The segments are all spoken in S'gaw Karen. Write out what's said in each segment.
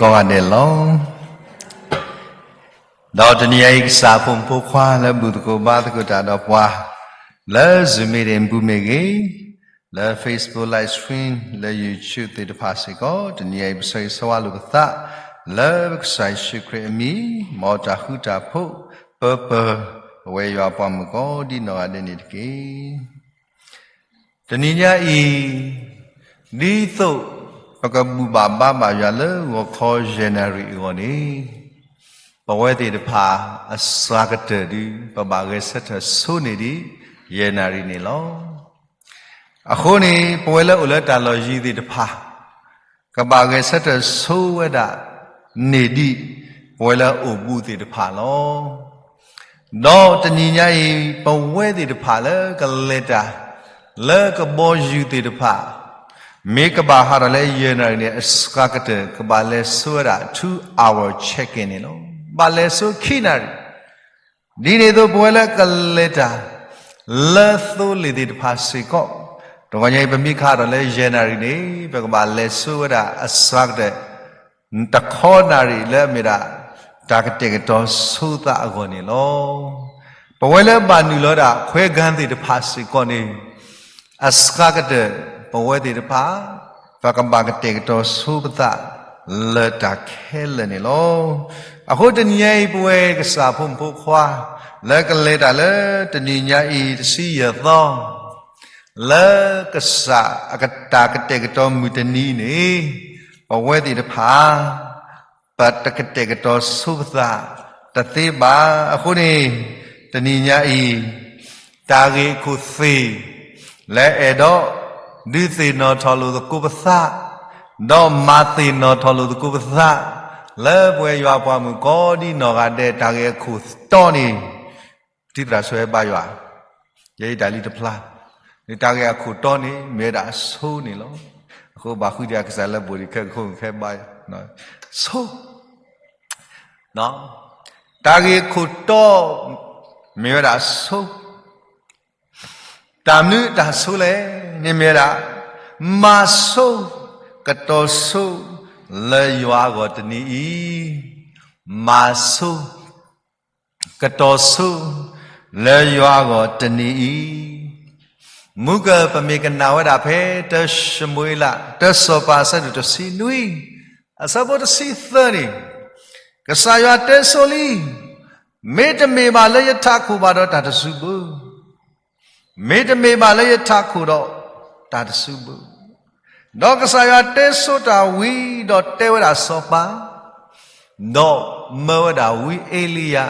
ကိးဂၤဒဲးလီၤ. ဒီးတနံၤညါအံၤ ကစၢ်အဖိမုၣ်ဖိခွါလၢဘူၣ်သကိးဘါသကိးတၢ်ဒီးပှၤ လၢ Zoom meeting ပူၤမ့ၢ်ဂ့ၤ, လၢ Facebook live stream လၢ YouTube သ့ၣ်တဖၣ်စ့ၢ်ကီး တနံၤညါအံၤ ပဆၢဂ့ၤဆၢဝါလိာ်ပသး လၢကစၢ်ယ့ၣ်ၡူးခရံာ်အမံၤ, မ်တၢ်ဃူတၢ်ဖိး ပၢပၢၤ ပဝဲယွၤအပှၤမုၣ်ကိးဒ်နီၢ်ဂၤဒဲးန့ၣ်တက့ၢ်. တနံၤညါအံၤ ဒ်သိးပကဘူၣ်ဘၣ်ဘါဘၣ်ယွၤလၢဂီၤခီယဲၢ်နၣ်ရံၣ်အဂီၢ်န့ၣ်, ပဝဲသ့ၣ်တဖၣ်အစှၤကတၢၢ်ဒုး ပဘၣ်ဂဲၤဆၢထၢၣ်ဆိန့ၢ်ဒံး ယဲၢ်နၣ်ရံၣ်န့ၣ်လီၤ. အဃိန့ၣ် ပဝဲလၢအိၣ်လၢတၢ်လီၢ်ယံၤသ့ၣ်တဖၣ် ကဘၣ်ဂဲၤဆၢထၢၣ်ဆိဝဲဒၣ်န့ၢ်ဒံး ပဝဲလၢအအိၣ်ဘူးသ့ၣ်တဖၣ်လီၤ. ဒီးတနံၤညါအံၤ ပဝဲသ့ၣ်တဖၣ်လၢကလဲၤတၢ် လၢကဘီယူၤသ့ၣ်တဖၣ် မ့ၢ်ကဘၣ်ဟးထီၣ်လၢယဲၢ်နၣ်ရံၣ်န့ၣ် အစှၤကတၢၢ် ကဘၣ်လဲၤဆိဝဲဒၣ် two hour check-in န့ၣ်လီၤ. ဘၣ်လဲၤဆိခံနၣ်ရံၣ် ဒ်န့ၣ်အသိး ပဝဲလၢကလဲၤတၢ် လၢသိလ့ၣ်သ့ၣ်တဖၣ်စ့ၢ်ကီး, တဂီၤညါအံၤ ပမ့ၢ်ကဟးထီၣ်လၢယဲၢ်နၣ်ရံၣ်န့ၣ် ပကဘၣ်လဲၤဆိဝဲဒၣ်အစှၤကတၢၢ် တခီနၣ်ရံၣ်လၢအမ့ၢ်ဒၣ် တၢ်ကတဲာ်ကတီၤဆိသးအဂီၢ်န့ၣ်လီၤ. ပဝဲလၢဘၣ်နုာ်လီၤဒၣ် ခွဲခန်းသ့ၣ်တဖၣ်စ့ၢ်ကီးန့ၣ် အစှၤကတၢၢ် ပဝဲသ့ၣ်တဖၣ် ပကဘၣ်ကတဲာ်ကတီၤဆိပသး လၢတၢ်ခဲလၢာ်န့ၣ်လီၤ. အဃိတနံၤညါအံၤ ပဝဲကစၢ်ဖိမုၣ်ဖိခွါ လၢကလဲၤတၢ်လၢတနံၤညါအံၤ တဆံယဲၢ်သီ လၢကစၢ်အကတၢၢ်ကတဲာ်ကတီၤမုၢ်တနံၤန့ၣ် ပဝဲသ့ၣ်တဖၣ် ပတကတဲာ်ကတီၤဆိပသးတသ့ဘၣ်. အဃိန့ၣ် တနံၤညါအံၤ တၢ်ဂ့ၢ်အခိၣ်သ့ၣ် လၢအဲၣ်ဒိး ဒုးသ့ၣ်နီၣ်ထီၣ်လိာ်သကိးပသး, ဒီးမၤသ့ၣ်နီၣ်ထီၣ်လိာ်သကိးပသး လၢပဝဲယွၤပှၤမုၣ်ကိးဒ်နီၢ်ဂၤဒဲး တၢ်ဂ့ၢ်အခိၣ်တီန့ၣ် ထံသရၣ်ဆွဲဘါယွၤ ယဲအံၤတၢ်လံတဖျါ, တၢ်ဂ့ၢ်အခိၣ်တီန့ၣ် မ့ၢ်ဝဲဒၣ်ဆိန့ၣ်လီၤ. အဃိဘၣ်ဃုဒံးကစၢ်လၢဘိၣ်ဒံးခဲကခိခဲဘါယွၤ ဆိ တၢ်ဂ့ၢ်အခိၣ်တီ မ့ၢ်ဝဲဒၣ်ဆိ, တၢ်မနုၤတၢ်ဆိလဲၣ်န့ၣ်မ့ၢ်ဝဲဒၣ် မၤဆိ ကတီၤဆိ လၢယွၤအဂီၢ်တနံၤအံၤ, မၤဆိ ကတီၤဆိ လၢယွၤအဂီၢ်တနံၤအံၤ, မုၢ်ကပမ့ၢ်ကနၣ်ဝဲဒၣ်ဖဲ တၢၡမူၤအ့လး တၢ်စီၤပၤအဆၢဒိၣ်တဆံနွံ အဆၢဖိတဆံသၢန့ၣ်, ကစၢ်ယွၤတဲဆိလံ, မ့တမ့ၢ်ဘၣ်လၢယထးခိၣ်ဘၣ်ဒီးတၢ်တစူးဘၣ် မ့တမ့ၢ်ဘၣ်လၢယထးခိၣ်ဒီးတၢ်တစူးဘၣ်. ဒီးကစၢ်ယွၤတဲဆိတၢ်ဝံၤဒီးတဲဝဲဒၣ်စီၤပၤ, ဒီးမၢဝဲဒၣ်ဝံအ့လံယၤ,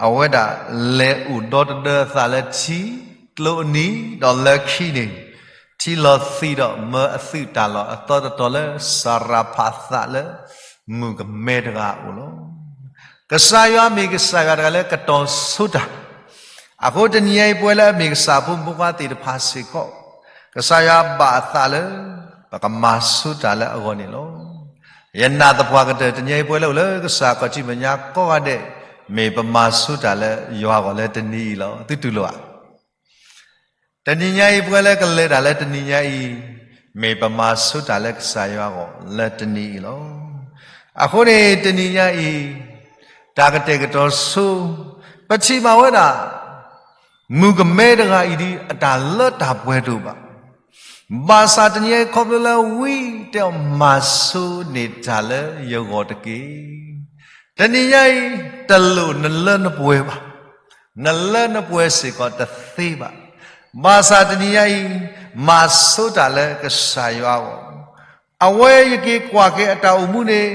အဝဲဒၣ်လဲၤအိၣ်ဒီတဒၢအသးလၢထံကျိအနံၤ, ဒီးလၢခံန့ၣ် ထံလီၤသံးဒီးမၢအသုးတၢ်လီၢ်အသီတတီၤလၢစၤရဖးသးလၢ မုၣ်ကမဲတဂၤအအိၣ်လီၤ. ကစၢ်ယွၤမ့ၢ်ကစၢ်ယွၤတဂၤလၢကတီၤဆိတၢ်, အဃိတနံၤအံၤပဝဲလၢအမ့ၢ်ကစၢ်ဖိမုၣ်ဖိခွါသ့ၣ်တဖၣ်စ့ၢ်ကီး, ကစၢ်ယွၤဘၣ်အသးလၢ ပကမၤဆိတၢ်လၢအဂီၢ်န့ၣ်လီၤ. ယနာ်သပှၢ်ကတၢၢ် တနံၤအံၤပဝဲလၢအိၣ်လၢကစၢ်ခီၣ်ထံးမဲာ်ညါကိးဂၤဒဲး, မ့ၢ်ပမၤဆိတၢ်လၢယွၤအဂီၢ်လၢတနံၤအံၤလီၤ. သုတူၢ်လိာ်ဧါ. တနံၤညါအံၤပဝဲလၢကလဲၤတၢ်လၢတနံၤညါအံၤ, မ့ၢ်ပမၤဆိတၢ်လၢကစၢ်ယွၤအဂီၢ်လၢတနံၤအံၤလီၤ. အဃိန့ၣ် တနံၤညါအံၤ, တၢ်ကတဲာ်ကတီၤဆိ, ပထံၣ်ဘၣ်ဝဲဒၣ် မုၣ်ကမဲတဂၤအံၤဒ်အတၢ်လၢတၢ်ပှဲၤတအိၣ်ဘၣ်. ဘၣ်ဆၣ်တနံၤအံၤခီဖျိလၢဝံတဲအီၤမၤဆိန့ၢ်တၢ်လၢယဂီၢ်တက့ၢ်. တနံၤညါအံၤ, တလိၣ်နလၢနပှဲၤဘၣ်. နလၢနပှဲၤစ့ၢ်ကီးတသ့ဘၣ်. ဘၣ်ဆၣ်တနံၤညါအံၤ, မၤဆိတၢ်လၢကစၢ်ယွၤအဂီၢ်. အဝဲယက့ၤကွၢ်က့ၤအတၢ်အိၣ်မူန့ၣ်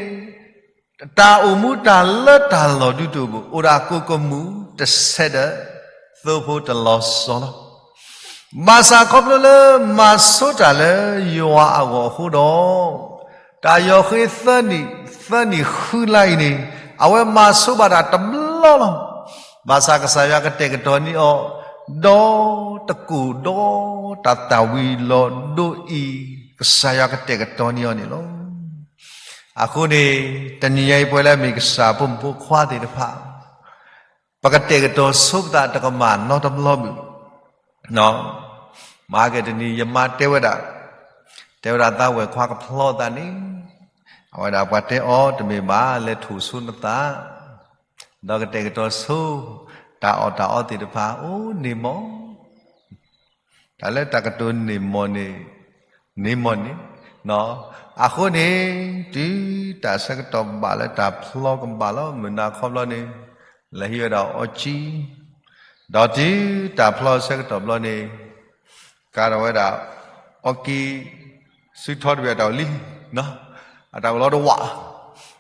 တၢ်အိၣ်မူတၢ်လၢတၢ်လီၢ်ဒုးတအိၣ်ဘၣ်, အိၣ်ဒၣ်ကိၢ်ကမူၣ်တဆဲးဒီး သိဖိတလီၤစီၤလီၤ. ဘၣ်ဆၣ်ခီဖျိလၢမၤဆိတၢ်လၢယွၤအဂီၢ်အဃိဒီး, တၢ်ယီၤဃ့သၢနံၣ်, သၢနံၣ်ဃုလါအံၤန့ၣ်, အဝဲမၤဆိဘၣ်တၢ်တဘျီလီၤ. ဘၣ်ဆၣ်ကစၢ်ယွၤကတဲာ်ကတီၤန့ၢ်အီၤ, ဒီးတကူၣ်ဒီးတၢ်သၣ်ဝံၤလီၤဒိအံၤ, ကစၢ်ယွၤကတဲာ်ကတီၤန့ၢ်အီၤန့ၣ်လီၤ. အဃိန့ၣ်, တနံၤညါအံၤပဝဲလၢအမ့ၢ်ကစၢ်ဖိမုၣ်ဖိခွါသ့ၣ်တဖၣ်, ပကတဲာ်ကတီၤဆိပသးတကမၣ်နီတဘျီဘၣ်. မဟါကတနံၤယမါတဲဝဲဒၣ်, တဲဝဲဒၣ်သးဝဲၢ်ခွါကဖျီသးန့ၣ်, အဝဲဒၣ်ပှၤတဲအီၤတမ့ၢ်ဘၣ် လဲၤထိၣ်ဆိနသး, ဒီးကတဲာ်ကတီၤဆိ, တၢ်အီၣ်တၢ်အီသ့ၣ်တဖၣ် အိၣ်န့ၣ်မီၢ် တၢ်လၢတၢ်ကတိၤန့ၣ်မီၢ်န့ၣ်, န့ၣ်မီၢ်န့ၣ်, အဃိန့ၣ် တုၤတၢ်ဆၢကတီၢ်ဘၣ်လၢတၢ်ဖျီကဘၣ်လီၤ မုၢ်နၤခီဘျီန့ၣ်, လဲၤဟံးဝဲဒၣ်အီကံ, ဒီးတုၤတၢ်ဖျီဆၢကတီၢ်ဘျီန့ၣ်, ကါထီၣ်ဝဲဒၣ် အီကံ စုထီတဘ့ၣ်အတၢ်အိၣ်လံ, အတၢ်အိၣ်လီၤတဝး,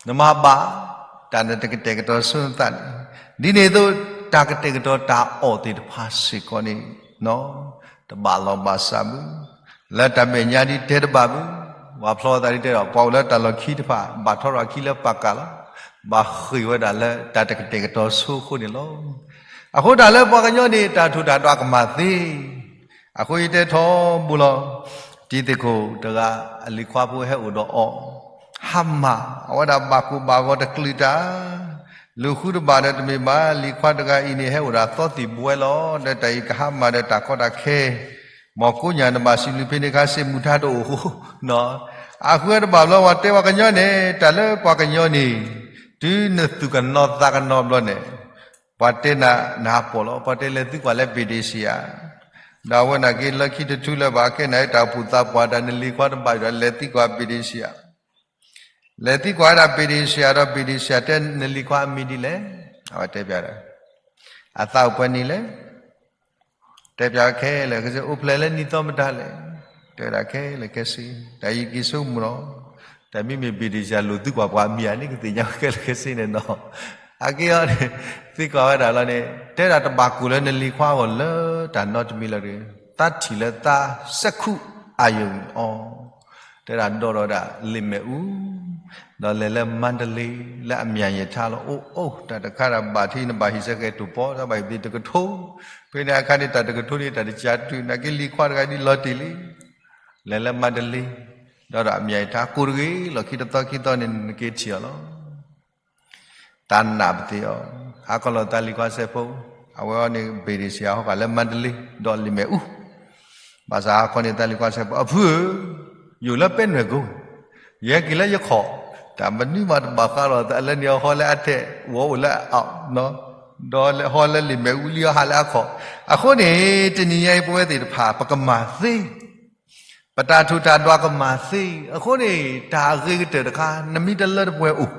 နမၤဘၣ် တၢ်နတကတဲာ်ကတီၤဆိနသးန့ၣ်, ဒ်န့ၣ်အသိး တၢ်ကတဲာ်ကတီၤတၢ်အီၣ်သ့ၣ်တဖၣ်စ့ၢ်ကီးန့ၣ် တဘၣ်လီၢ်ဘၣ်စးဘၣ်, လၢတၢ်မဲာ်ညါဒ်တဲတဘၣ်ဘၣ်, ပှၤဖျီသးဒ်တဲဒီး ပှၤအိၣ်လၢတၢ်လီၢ်ခံတဖၣ် ဘၣ်ထီထီၣ်အခံလၢပာ်ကၢ်လီၤ, ဘၣ်ဃ့ၢ်ဝဲဒၣ်လၢတၢ်တကတဲာ်ကတီၤဆိအဃိန့ၣ်လီၤ. အဃိတၢ်လၢပှၤကညီန့ၣ် တၢ်ထိၣ်တၢ်ဒွးကမၣ်သ့, အဃိယတဲထီဘိလီၤ, တံၤသကိးတဂၤ အလံၤခွါဖိဟဲအိၣ်ဒီးအီၤ, ဟါမၢ် အဝဲဒၣ်ဘၣ်ကိၢ်ဘၣ်ဂီၤတကလုာ်တၢ် လူၤဃုတဘၣ်ဒီးတမ့ၢ်ဘၣ် လံၤခွါတဂၤအံၤန့ၣ် ဟဲအိၣ်ဒၣ်သီသံၣ်ဘှဲလီၤ ဒီးတၢ်အံၤကဟါမၢ်ဒီးတၢ်ကီတၢ်ခဲ, မ်ကိးညၣ်နဘၣ်စံးဘျုးဖဲန့ၣ်အခါ စ့ၣ်မူၤထါတအိၣ်ဃိ, အဃုအတဘၣ်ဘျီ ပှၤတဲပှၤကညီန့ၣ် တၢ်လၢပှၤကညီန့ၣ် တုၤနသူၣ်ကနီၤသးကနီၤဘျီန့ၣ်, ပှၤတဲနၤနဟးပိာ်လီၤ ပှၤတဲလဲၤသံကွၢ်လၢ ပ့ၤဒ့စံယၤ, ဒီးအဝဲန့ၣ်က့ၤလၢခံတထူလၢဘၣ်ကဲနၤတၢ်အိၣ်ဖှိၣ်သးပှၢ်တၢ် နလံၤခွါတဘၣ်ဒီး လဲၤသံကွၢ် ပ့ၤဒ့စံယၤ လဲၤသံကွၢ်ဝဲဒၣ် ပ့ၤဒ့စံယၤ ဒီး ပ့ၤဒ့စံယၤတဲ နလံၤခွါအမံၤဒ်လဲၣ်, အဝဲတဲပၠးဒီး အသးအိၣ်ပှဲၤနံၣ်လဲၣ်, တဲပၠးဝဲခဲလၢာ် အိၣ်ဖျဲၣ်လၢနံၣ်သီမတၤလဲၣ်, တဲဝဲဒၣ်ခဲလၢာ်ခဲဆ့, တၢ်အံၤက့ၤဆိကမိၣ်လီၤ, တၢ်မ့မ့ၢ် ပ့ၤဒ့စံယၤ လိၣ်သံကွၢ်ပှၤအမံၤဧါန့ၣ် ကသ့ၣ်ညါဝဲခဲလၢာ်ခဲဆ့န့ၣ်နီၤ, အက့ၤအီၤန့ၣ် သံကွၢ်ဝဲဒၣ်လီၤန့ၣ် တဲဒၣ်တဘၣ်ကိၢ်လၢနလံၤခွါအဂီၢ်လၢတၢ်နီတမံၤလၢၤတဂ့ၤ, သးထံၣ်လၢသးစဲးခူးအယုၢ်အီၤ, တဲဒၣ်ဒီးဒီးဒၣ်လ့ၣ်မဲာ်အူ, ဒီးလဲၤလၢမါတလ့ လၢအမၠၣ်ယဲၢ်ထါလီၤ, အိၣ်အိၣ် တၢ်တခါဒၣ်ဘၣ်ထံနဘၣ်ဟံၣ်စဲဃဲၤတူာ်ပီ တၢ်ဘၣ်ဟံၣ်သ့တကထိ, ဖဲန့ၣ်အခါန့ၣ် တၢ်တကထိန့ၣ် တၢ်တကးတုာ် နာ်က့လံၤခွါတဂၤဒ်လီၤတံၢ်လံ, လဲၤလၢမါတလ့, ဒီးဒီးအမၠၣ်ယဲၢ်ထါ ကိၢ်တဂ့ၤလီၤ ခံတသီခံသီန့ၣ် နက့ၤထံၣ်အီၤလီၤ. တၢ်နာ်ပသ့အီၤ, ဟးခီလီၤသးလံၤခွါစဲးဖိ, အဝဲအီၤန့ၣ် ပ့ၤဒ့စံယၤဟီၣ်ဃာ်လၢမါတလ့ ဒီးလ့ၣ်မဲာ်အူ, ဘၣ်ဆၣ်ဟးခီန့ၣ်သးလံၤခွါစဲးဖိ အဖုဧၢ, ယအိၣ်လၢပဲနွဲၣ်ကိ, ယဟဲက့ၤလၢယခီၣ်, တၢ်မနုၤမးတဘၣ်ဃးလီၤသးလၢန့ၣ် ဟီလၢအထဲး ဝဲအိၣ်လၢအအီၣ်, ဒီးဟီလၢလ့ၣ်မဲာ်အူလံ ဟးလၢအခီၣ်, အဃိန့ၣ် တနံၤညါအံၤပဝဲသ့ၣ်တဖၣ် ပကမၣ်သ့ ပတၢ်ထိၣ်တၢ်ဒွးကမၣ်သ့, အဃိန့ၣ် တၢ်အဂ့ၤကတၢၢ်တခါ နမ့ၢ်တလၢတပှဲၤအိၣ်,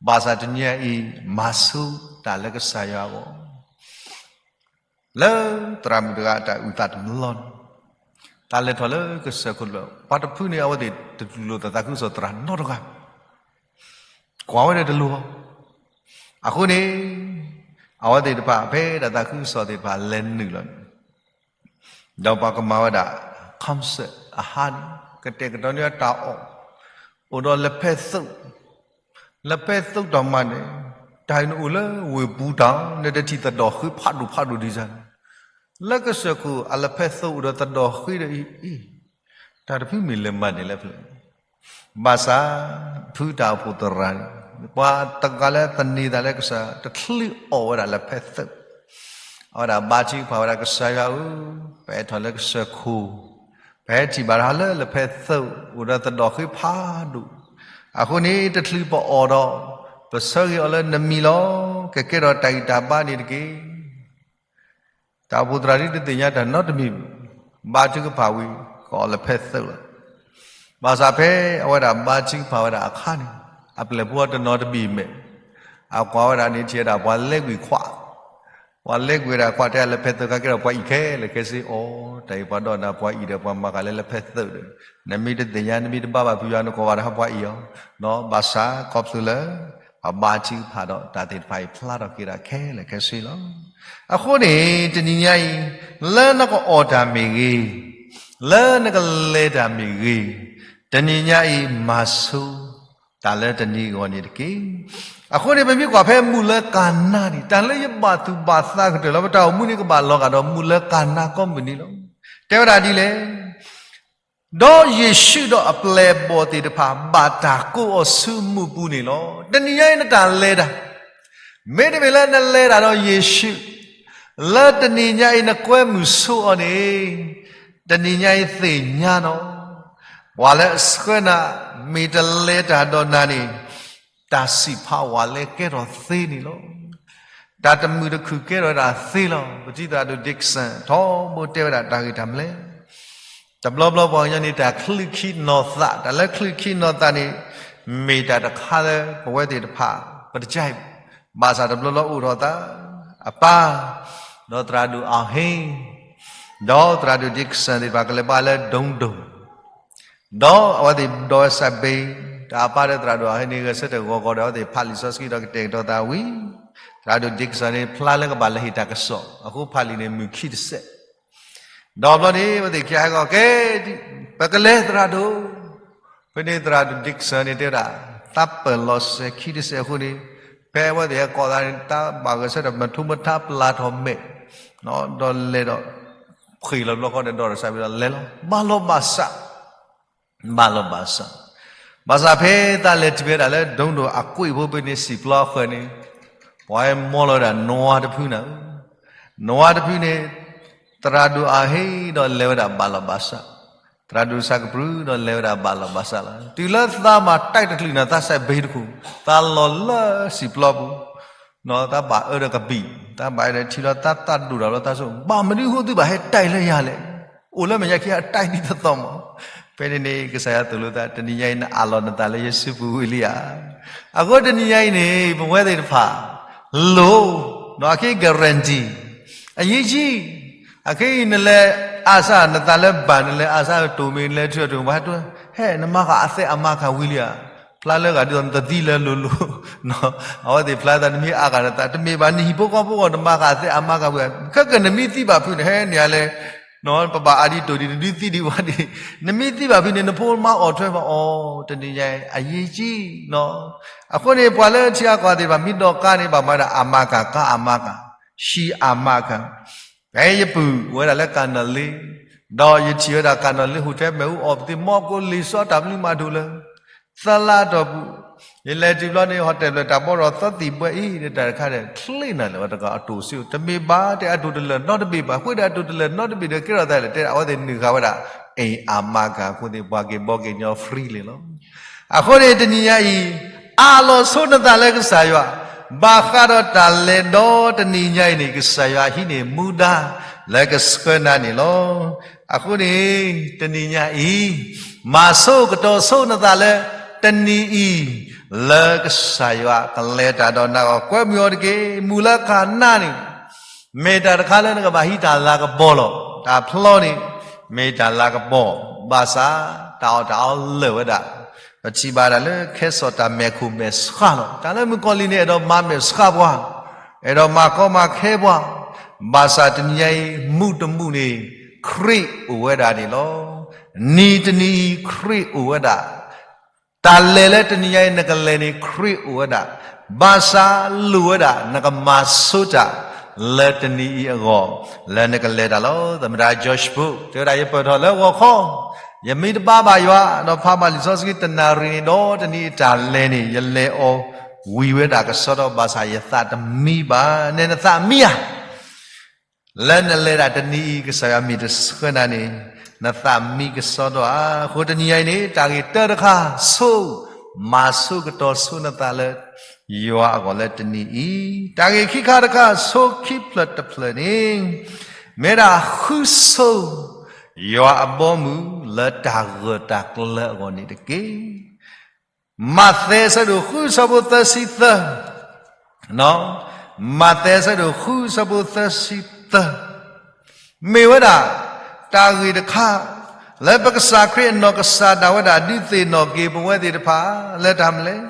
ဘၣ်ဆၣ်တနံၤညါအံၤ မၤဆိတၢ်လၢကစၢ်ယွၤအဂီၢ်, လၢသရၣ်မုၣ်တဂၤအတၢ်အုၣ်သးတမံၤလီၤန့ၣ်, တၢ်လဲၤထီၣ်လၢကစၢၢ်ခိၣ်လၢ ပှၤတဖုန့ၣ် အဝဲသ့ၣ်တတူၢ်လိာ်သးသးခုကစီၣ်သရၣ်နီတဂၤ, ကွၢ်ဝဲဒီးတလိၤလီၤ, အဃိန့ၣ် အဝဲသ့ၣ်တဖၣ် ဖဲဒၣ်သးခုကစီၣ်သ့ၣ်တဖၣ်လဲၤနုာ်လီၤန့ၣ် ဒီးပှၤကမၤဝဲဒၣ် concert အဟါန့ၣ် ကတဲာ်ကတီၤန့ၢ်တၢ်အီၣ်, အိၣ်ဒီးလၢဖဲသိး, လၢဖဲသိးတၢ်မၤန့ၣ်, တၢ်အံၤနအိၣ်လၢဝ့ၢ်ပူၤတၢ် နတထံၣ်သဒီၣ်ဃ့ဖးဒိၣ်ဖးဒိၣ်ဒံးစၢ်န့ၣ်, လၢကစၢၢ်ခိၣ်အလၢဖဲသိးအိၣ်ဒီးသဒီၣ်ဃ့ဒီးအံၤ, တၢ်တဖုမ့ၢ်လဲၤမၤန့ၣ်လၢဖဲလဲၣ် ဘၣ်ဆၣ် ဖုတၢ်အိၣ်ဖှိၣ်သရၣ်န့ၣ် ပှၤတဂၤလၢသန့ၤသးလၢကစၢ် တချုးအီၣ်ဝဲဒၣ်လၢဖဲသိး, အဝဲဒၣ်ဘါထုကဖၣ်ဝဲဒၣ် ကစၢ်ယွၤဧၢ, ပအဲၣ်ထီၣ်လၢကစၢၢ်ခိၣ်, ပဟဲထံၣ်ဘၣ်တၢ်လၢလၢဖဲသိး အိၣ်ဒီးသဒီၣ်ဃ့ဖးဒိၣ်, အဃိန့ၣ် တချုးပအီၣ်ဒီး ပဆၢဂ့ၤအီၤလၢနမံၤလီၤ, ကကဲထီၣ်တၢ်ဂံၢ်တၢ်ဘါန့ၣ်တက့ၢ်. တၢ်အိၣ်ဖှိၣ်သရၣ်ဒ်တသ့ၣ်ညါတၢ်နီတမံၤ, ဘါထုကဖၣ်ဝံၤ ကအီၣ်လၢဖဲသိးလီၤ. ဘၣ်ဆၣ်ဖဲအဝဲဒၣ်ဘါထုကဖၣ်ဝဲဒၣ်အခါန့ၣ်, အပျဲၢ်ဖိတနီၤတဘ့ၣ်မဲာ်, အကွၢ်ဝဲဒၣ်န့ၣ်ထံၣ်ဝဲဒၣ်ပှၤလဲကွံာ်ခွး, ပှၤလဲကွံာ်ဝဲဒၣ်ခွး တဲလၢဖဲသိးခါကဲထီၣ်ပှၤအံၣ်ခဲလၢာ်ခဲဆ့အီၤ, တၢ်အံၤပှၤဒိကနၣ်ပှၤအံၣ်ဒီးပှၤမၤဃာ်လၢလၢဖဲသိးဒီး, နမ့ၢ်တသ့ၣ်ညါ နမ့ၢ်တဘါဘၣ်ဖုယွၤ နကိးဘၣ်တၢ်ဟးပှၤအံၣ်အီၤ, ဘၣ်ဆၣ်ခီဖျိလၢ ပှၤဘါထုကဖၣ်ဒီး တၢ်သ့ၣ်တဖၣ်အံၤဖျါထီၣ်က့ၤဒၣ်ခဲလၢာ်ခဲဆ့လီၤ. အဃိန့ၣ် တနံၤညါအံၤ လၢနကအီၣ်တၢ်မ့ၢ်ဂ့ၤ, လၢနကလဲၤတၢ်မ့ၢ်ဂ့ၤ, တနံၤညါအံၤမၤဆိ တၢ်လၢတနံၤအဂီၢ်န့ၣ်တက့ၢ်. အဃိန့ၣ် ပမ့ၢ်ကွၢ်ဖဲမုၢ်လၢကၤနါန့ၣ် တၢ်လၢယဘၣ်သူၣ်ဘၣ်သးကတၢၢ်လၢပတၢ်အိၣ်မူန့ၣ် ကဘၣ်လီၤဂာ်ဒီးမုၢ်လၢကၤနါကိးမုၢ်နံၤလီၤ. တဲဝဲဒၣ်ဒ်လဲၣ်, ဒီးယ့ၣ်ၡူးဒီးအပျဲၢ်အဘီၣ်သ့ၣ်တဖၣ် ဘၣ်တၢ်ကိးအီၤဆူမူးပူၤန့ၣ်လီၤ. တနံၤညါအံၤနတၢ်လဲၤတၢ်, မ့တမ့ၢ်လၢနလဲၤတၢ်ဒီးယ့ၣ်ၡူး, လၢတနံၤညါအံၤနကွဲမုာ်ဆိအီၤန့ၣ်, တနံၤညါအံၤသ့ၣ်ညါနီၤ ပှၤလၢအဆှၢနၤ မ့ၢ်တလဲၤတၢ်ဒီးနၤန့ၣ် တၢ်စံးဖးဝဲလၢကဲထီၣ်သ့န့ၣ်လီၤ. တၢ်တမုာ်တခုၣ်ကဲထီၣ်ဝဲဒၣ်သ့လီၤ. ပထံၣ်သရၣ်ဒိၣ် Dixon ထီဘိတဲဝဲဒၣ်တၢ်ဂ့ၢ်တၢ်မနုၤလဲၣ်. တဘျီဘျီပှၤကညီန့ၣ် တၢ်ချုးခံနီၢ်သး, တၢ်လၢချုးခံနီၢ်သးန့ၣ် မ့ၢ်တၢ်တခါလၢပဝဲသ့ၣ်တဖၣ် ပတကဲ, ဘၣ်ဆၣ်တဘျီဘျီအိၣ်ထီၣ်သး အပၢ်, ဒီးသရၣ်ဒိၣ်အဟ့ၣ်, ဒီးသရၣ်ဒိၣ် Dixon သ့ၣ်တဖၣ်ကလဲၤဘါလၢဒိၣ်ဒိၣ် ဒီးအဝဲသ့ၣ်ဒိးဝဲစးဘ့, တၢ်အပၢ်ဒီးသရၣ်ဒိၣ်အဟ့ၣ်န့ၣ် ဂဲၤဆၢထၢၣ်ဂီၤဂီၤဒီး အဝဲသ့ၣ်ဖးလံာ်စီဆှံဒီးကတဲာ်ကတီၤသးဝံၤ, သရၣ်ဒိၣ် Dixon န့ၣ် ဖျါလၢကဘၣ်လဲၤဟ့ၣ်တၢ်ကစီၣ်, အဃိဖးလံာ်န့ၣ်မုၢ်ခံတစဲး, ဒီးဘျီန့ၣ် အဝဲသ့ၣ်ခံဂၤဟဲကီၢ်ကဲ, ပကလဲၤသရၣ်ဒိၣ်, ဖဲန့ၣ်သရၣ်ဒိၣ် Dixon န့ၣ်တဲဝဲဒၣ်, သးပၢၢ်လီၤစဲၤခံတစဲးအဃိန့ၣ်, ဖဲအဝဲသ့ၣ်ဟဲကီၢ်သးန့ၣ် တၢ်ဘၣ်ဂဲၤဆၢထၢၣ်မုၢ်ထူမုၢ်ထါပျၢ်ထီၣ်မဲာ်, ဒီးလဲၤဒီး ဖှ့ၣ်လီၤဘျီဃီဒီး ဒီးတၢ်စးဘ့ဒီးလဲၤလီၤ, ဘၣ်လီၤဘၣ်စး ဘၣ်လီၤဘၣ်စး, ဘၣ်ဆၣ်ဖဲသးလဲၤတုၤဝဲဒၣ်လၢဒိၣ်ဒိၣ်အကွံာ်ဖိဖဲန့ၣ် စံာ်ပျီအဃၢၤန့ၣ်, ပှၤဟဲမီလီၤဝဲဒၣ်နွားတဖုန့ၣ်, နွားတဖုန့ၣ်, သရၣ်ဒိၣ်အဟ့ၣ်ဒီးလဲၤဝဲဒၣ်ဘၣ်လီၤဘၣ်စး, သရၣ်ဒိၣ်စးကပြုၢ်ဒီးလဲၤဝဲဒၣ်ဘၣ်လီၤဘၣ်စးလီၤ. တုၤလၢသးမၤတၢ်တချုးန့ၣ် သးစဲးဘ့တခိၣ်, သးလီၤလၢစံာ်ပျီပူၤ သးဘၣ်အၢဒီးကဘံၣ်, သးဘၣ်အၢဒီးထံလီၤ, သးသးဒိၣ်တၢ်လီၤ, သးဆိ, ဘၣ်မနုၤဃိသုဘၣ်ဟဲတၢ်လၢယၤလဲၣ်, အိၣ်လၢမဲာ်ညါခံအတၢ်ဒ်သိးသိးမး, ဖဲန့ၣ်န့ၣ် ကစၢ်ယွၤသိၣ်လိသး, တနံၤညါအံၤ နအးလီၤနသးလၢယစုပူၤဝံၤလံဧါ. အဃိတနံၤညါအံၤန့ၣ် ပဝဲသ့ၣ်တဖၣ် လိၣ်, အက့ guarantee, အရေးကြီး, အခဲအံၤနလဲၤအါစၢ်နသးလၢဘၣ်, နလဲၤအါစၢ်တိၢ်မ့ၢ် နလဲၤထုးအတိၢ်မ့ၢ် ဟဲတုၤ, ဟဲနမၤဃာ်အသဲအမါကၤဝံၤလံဧါ, ဖျါလၢဂၤဒ်သိးနတသံလၢလိၤလိၤ, အဝဲသ့ၣ်ဖျါသး နမ့ၢ်အါဂၤနသး တမ့ၢ်ဘၣ်, နဟံၣ်ဖိဃီဖိဂီၢ် နမၤဃာ်အသဲအမါကၤဝံၤဧါ, ခဲကနမ့ၢ်သံဘၣ်ဖုန့ၣ် ဟဲန့ၣ်ဧါလဲၣ်, ပဘၣ်အါဒ်တိၢ်ဒ် နဒုးသံဒံးဝဲဒ်, နမ့ၢ်သံဘၣ်ဖုန့ၣ် နဖိမါအိၣ်ထွဲဘၣ်အီၤ, တနံၤညါအံၤ အရေးကြီး, အဃိန့ၣ် ပှၤလၢထံအကီၢ်သ့ၣ်တဖၣ် မ့ၢ်ဒိးကါန့ၣ် ဘၣ်မၤဒၣ်အမါကၤ, ကါအမါကၤ, ဟံၣ်အမါကၤ, ဖဲယပုၢ်အိၣ်ဝဲဒၣ်လၢကၣ်နီၣ်လ့, ဒီးယထံၣ်ဝဲဒၣ်ကၣ်နီၣ်လ့ hotel မ့ၣ်အူအီၣ်ပသ့ၣ် မီၢ်ကိးလံာ်စီတၢ်ဘျုးမၤဒိၣ်လၢ သၢလါအတီၢ်ပူၤ, ယလဲၤတုၤဘျီန့ၣ် hotel ဘျီတၢ်ဘီဒီးသီသံၣ်ဘှဲအံၤ တၢ်တခါဒီး ချ့နၤလၢၤဝဲတဂၤအတိၢ်စ့, တမ့ၢ်ဘၣ်တဲအတိၢ်တလၢာ်နီတဘ့ၣ်ဘၣ်, ဃိဒီးအတိၢ်တလၢာ်နီတဘ့ၣ်ဒီးကဲထီၣ်သးလဲၣ်, တဲအဝဲသ့ၣ်နုာ်ဃာ်ဝဲဒၣ် အ့ၣ်အမါကၤအဃိသ့ၣ် ပှၤက့ၤဘီက့ၤညီ free လံလီၤ. အဃိန့ၣ်တနံၤညါအံၤ အးလီၤဆိနသးလၢကစၢ်ယွၤ, ဘၣ်ဃးဒီးတၢ်လဲၤဒီတနံၤညါအံၤန့ၣ် ကစၢ်ယွၤဟံးန့ၢ်မူဒါလၢကဆှၢနၤန့ၣ်လီၤ. အဃိန့ၣ် တနံၤညါအံၤ မၤဆိကတီၤဆိနသးလၢတနံၤအံၤ လၢကစၢ်ယွၤကလဲၤတၢ်ဒီးနၤအဂီၢ် ကွဲမုာ်အီၤတက့ၢ်. မုၢ်လၢကနၣ်န့ၣ် မ့ၢ်တၢ်တခါလၢနကဘၣ်ဟံးတၢ်လၤကပီၤလီၤ. တၢ်ဖျီန့ၣ် မ့ၢ်တၢ်လၤကပီၤ, ဘၣ်ဆၣ် တၢ်အီၣ်တၢ်အီလၢာ်ဝဲဒၣ်, ပထံၣ်ဘၣ်ဒၣ်လၢခဲစီၣ်တၢ်မဲာ်ခိၣ်မဲာ်ဆှးလီၤ. တၢ်လၢမုၣ်ကီၤလံၢ်န့ၣ် အဲၣ်ဒိးမၤမဲာ်ဆှးပှၤ, အဲၣ်ဒိးမၤကီမၤခဲပှၤ, ဘၣ်ဆၣ်တနံၤညါအံၤ မုၢ်တမုၢ်န့ၣ် ခရံာ်အိၣ်ဝဲဒၣ်န့ၣ်လီၤ. နံၤတနံၤအံၤ ခရံာ်အိၣ်ဝဲဒၣ် တၢ်လဲၤလၢတနံၤညါအံၤ နကလဲၤန့ၣ် ခရံာ်အိၣ်ဝဲဒၣ်, ဘၣ်ဆၣ်လိၣ်ဝဲဒၣ် နကမၤဆိတၢ်လၢတနံၤအံၤအဂီၢ် လၢနကလဲၤတၢ်လီၤ. သမ္မတ George Bush တဲဝဲဒၣ် ယပၢၢ်ထီၣ်လၢဂီၤခီ, ယမ့ၢ်တဘါဘၣ်ယွၤ ဒီးဖးဘၣ်လံာ်စီဆှံတနၣ်ရံၣ်န့ၣ် ဒီးတနံၤအံၤတၢ်လဲၤန့ၣ် ယလဲၤအီၤဝံၤဝဲဒၣ်ကစီဒီ ဘၣ်ဆၣ်ယသးတမံဘၣ်. နဲနသးမံဧါ လၢနလဲၤဒၣ်တနံၤအံၤ ကစၢ်ယွၤမ့ၢ်တဆှၢနၤန့ၣ် နသးမံကစီဒီဧါ. အဃိတနံၤညါအံၤန့ၣ် တၢ်ဂ့ၢ်တၢတခါ ဆိ, မၤဆိကတီၤဆိနသးလၢ ယွၤအဂီၢ်လၢတနံၤအံၤ, တၢ်ဂ့ၢ်ခံခါတခါ ဆိခံဖျၢၣ်တဖျၢၣ်န့ၣ် မ့ၢ်ဒၣ်ဃုဆိ ယွၤအဘီအမုၢ်လၢတၢ်ဂၢၢ်တၢ်ကျၢၤအဂီၢ်န့ၣ်တက့ၢ်. မးသဲအဆၢဒိၣ်ဃုအဆၢဖိသၢဆံသၢ, မးသဲအဆၢဒိၣ်ဃုအဆၢဖိသၢဆံသၢ, မ့ၢ်ဝဲဒၣ် တၢ်ဂ့ၢ်တခါ လၢပကစၢ်ခရံာ်အနီၢ်ကစၢ်ဒၣ်ဝဲဒၣ် ဒုးသ့ၣ်နီၣ်က့ၤပဝဲသ့ၣ်တဖၣ် လၢတၢ်မနုၤလဲၣ်,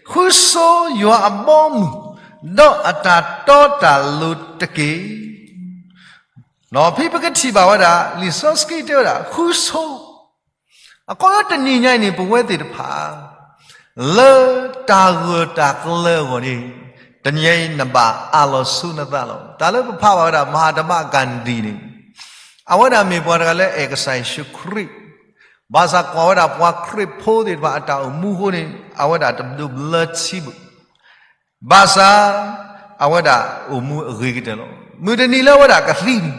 ဃုဆိယွၤအဘီအမုၢ် ဒီးအတၢ်တီတၢ်လိၤတက့ၢ်. ဖဲပကထံၣ်ဘၣ်ဝဲဒၣ် လံာ်စီဆှံတဲဝဲဒၣ် ဃုဆိ အခီပညီတနံၤညါအံၤန့ၣ် ပဝဲသ့ၣ်တဖၣ် လၢတၢ်ဂၢၢ်တၢ်ကျၢၤအဂီၢ်န့ၣ် တနံၤညါအံၤနဘၣ်အးလီၤဆိနသးလီၤ. တၢ်လၢပဖးဘၣ်ဝဲဒၣ် မဟါတမၣ်ကၣ်ဒံၣ်န့ၣ် အဝဲဒၣ်မ့ၢ်ပှၤတဂၤလၢအဲၣ်ကစၢ်ယ့ၣ်ၡူးခရံာ်, ဘၣ်ဆၣ်ကွၢ်ဝဲဒၣ်ပှၤခရံာ်ဖိသ့ၣ်တဖၣ်အတၢ်အိၣ်မူအဃိန့ၣ် အဝဲဒၣ်တဒိးဘျၢထံဘၣ်. ဘၣ်ဆၣ် အဝဲဒၣ်အိၣ်မူအဂ့ၤကတၢၢ်လီၤ. မုၢ်တနံၤလၢအဝဲဒၣ်ကသံန့ၣ်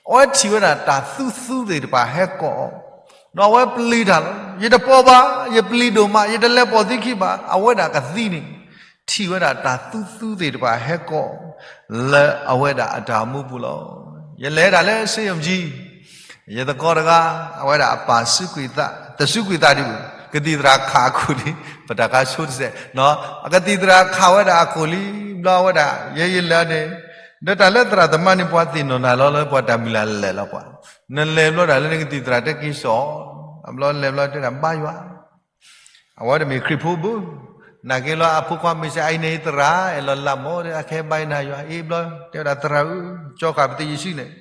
အဝဲထံၣ်ဝဲဒၣ်တၢ်သူသူသ့ၣ်တဖၣ်ဟဲကိးအီၤ, ဒီးအဝဲပျံၤတၢ်လီၤ. ယတပိာ်ဘၣ်, ယပျံၤဒိၣ်မး, ယတလဲၤပိာ်သုခံဘၣ်. အဝဲဒၣ်ကသံန့ၣ် ထံၣ်ဝဲဒၣ်တၢ်သူသူသ့ၣ်တဖၣ်ဟဲကိး လၢအဝဲဒၣ်အတၢ်အိၣ်မူပူၤလီၤ. ယလဲၤဒၣ်လၢ ဆေးရုံကြီး, ယသကိးတဂၤ အဝဲဒၣ်အပၢ်စူးကွံာ်သး, တစူးကွံာ်သးဒံးဘၣ်, ကသံၣ်သရၣ်ခးအခိၣ်လံ, ပတၢ်ခါဆိတစဲး, အကသံၣ်သရၣ်ခးဝဲဒၣ်အခိၣ်လံ, ဘျီအဝဲဒၣ် ယဲယလဲၤန့ၣ်, ဒီးတၢ်လၢသရၣ်သမါန့ၣ် ပှၤသ့ၣ်နီၣ်နၤလီၤ လၢပှၤတၢ်မုၢ်လၢ်လဲၣ်လီၤပှၤ, နလဲၤဘျီဒၣ်လၢနကသံၣ်သရၣ်တဲက့ၤစိာ်, အဘျီလဲၤဘျီတဲဒၣ်ဘါယွၤ အဝဲတမ့ၢ်ခရံာ်ဖိဘၣ်. နာ်က့လီၤအဖိခွါမုၢ်ဆါအံၤန့ၣ် သရၣ်အဲၣ်လီၤလၢ်မီၢ် အခဲဘါယွၤအံၤဘျီ, တဲဝဲဒၣ်သရၣ်ဧၢ, ကၠီဃာ်ပသ့ယ့ၣ်ၡူးန့ၣ်,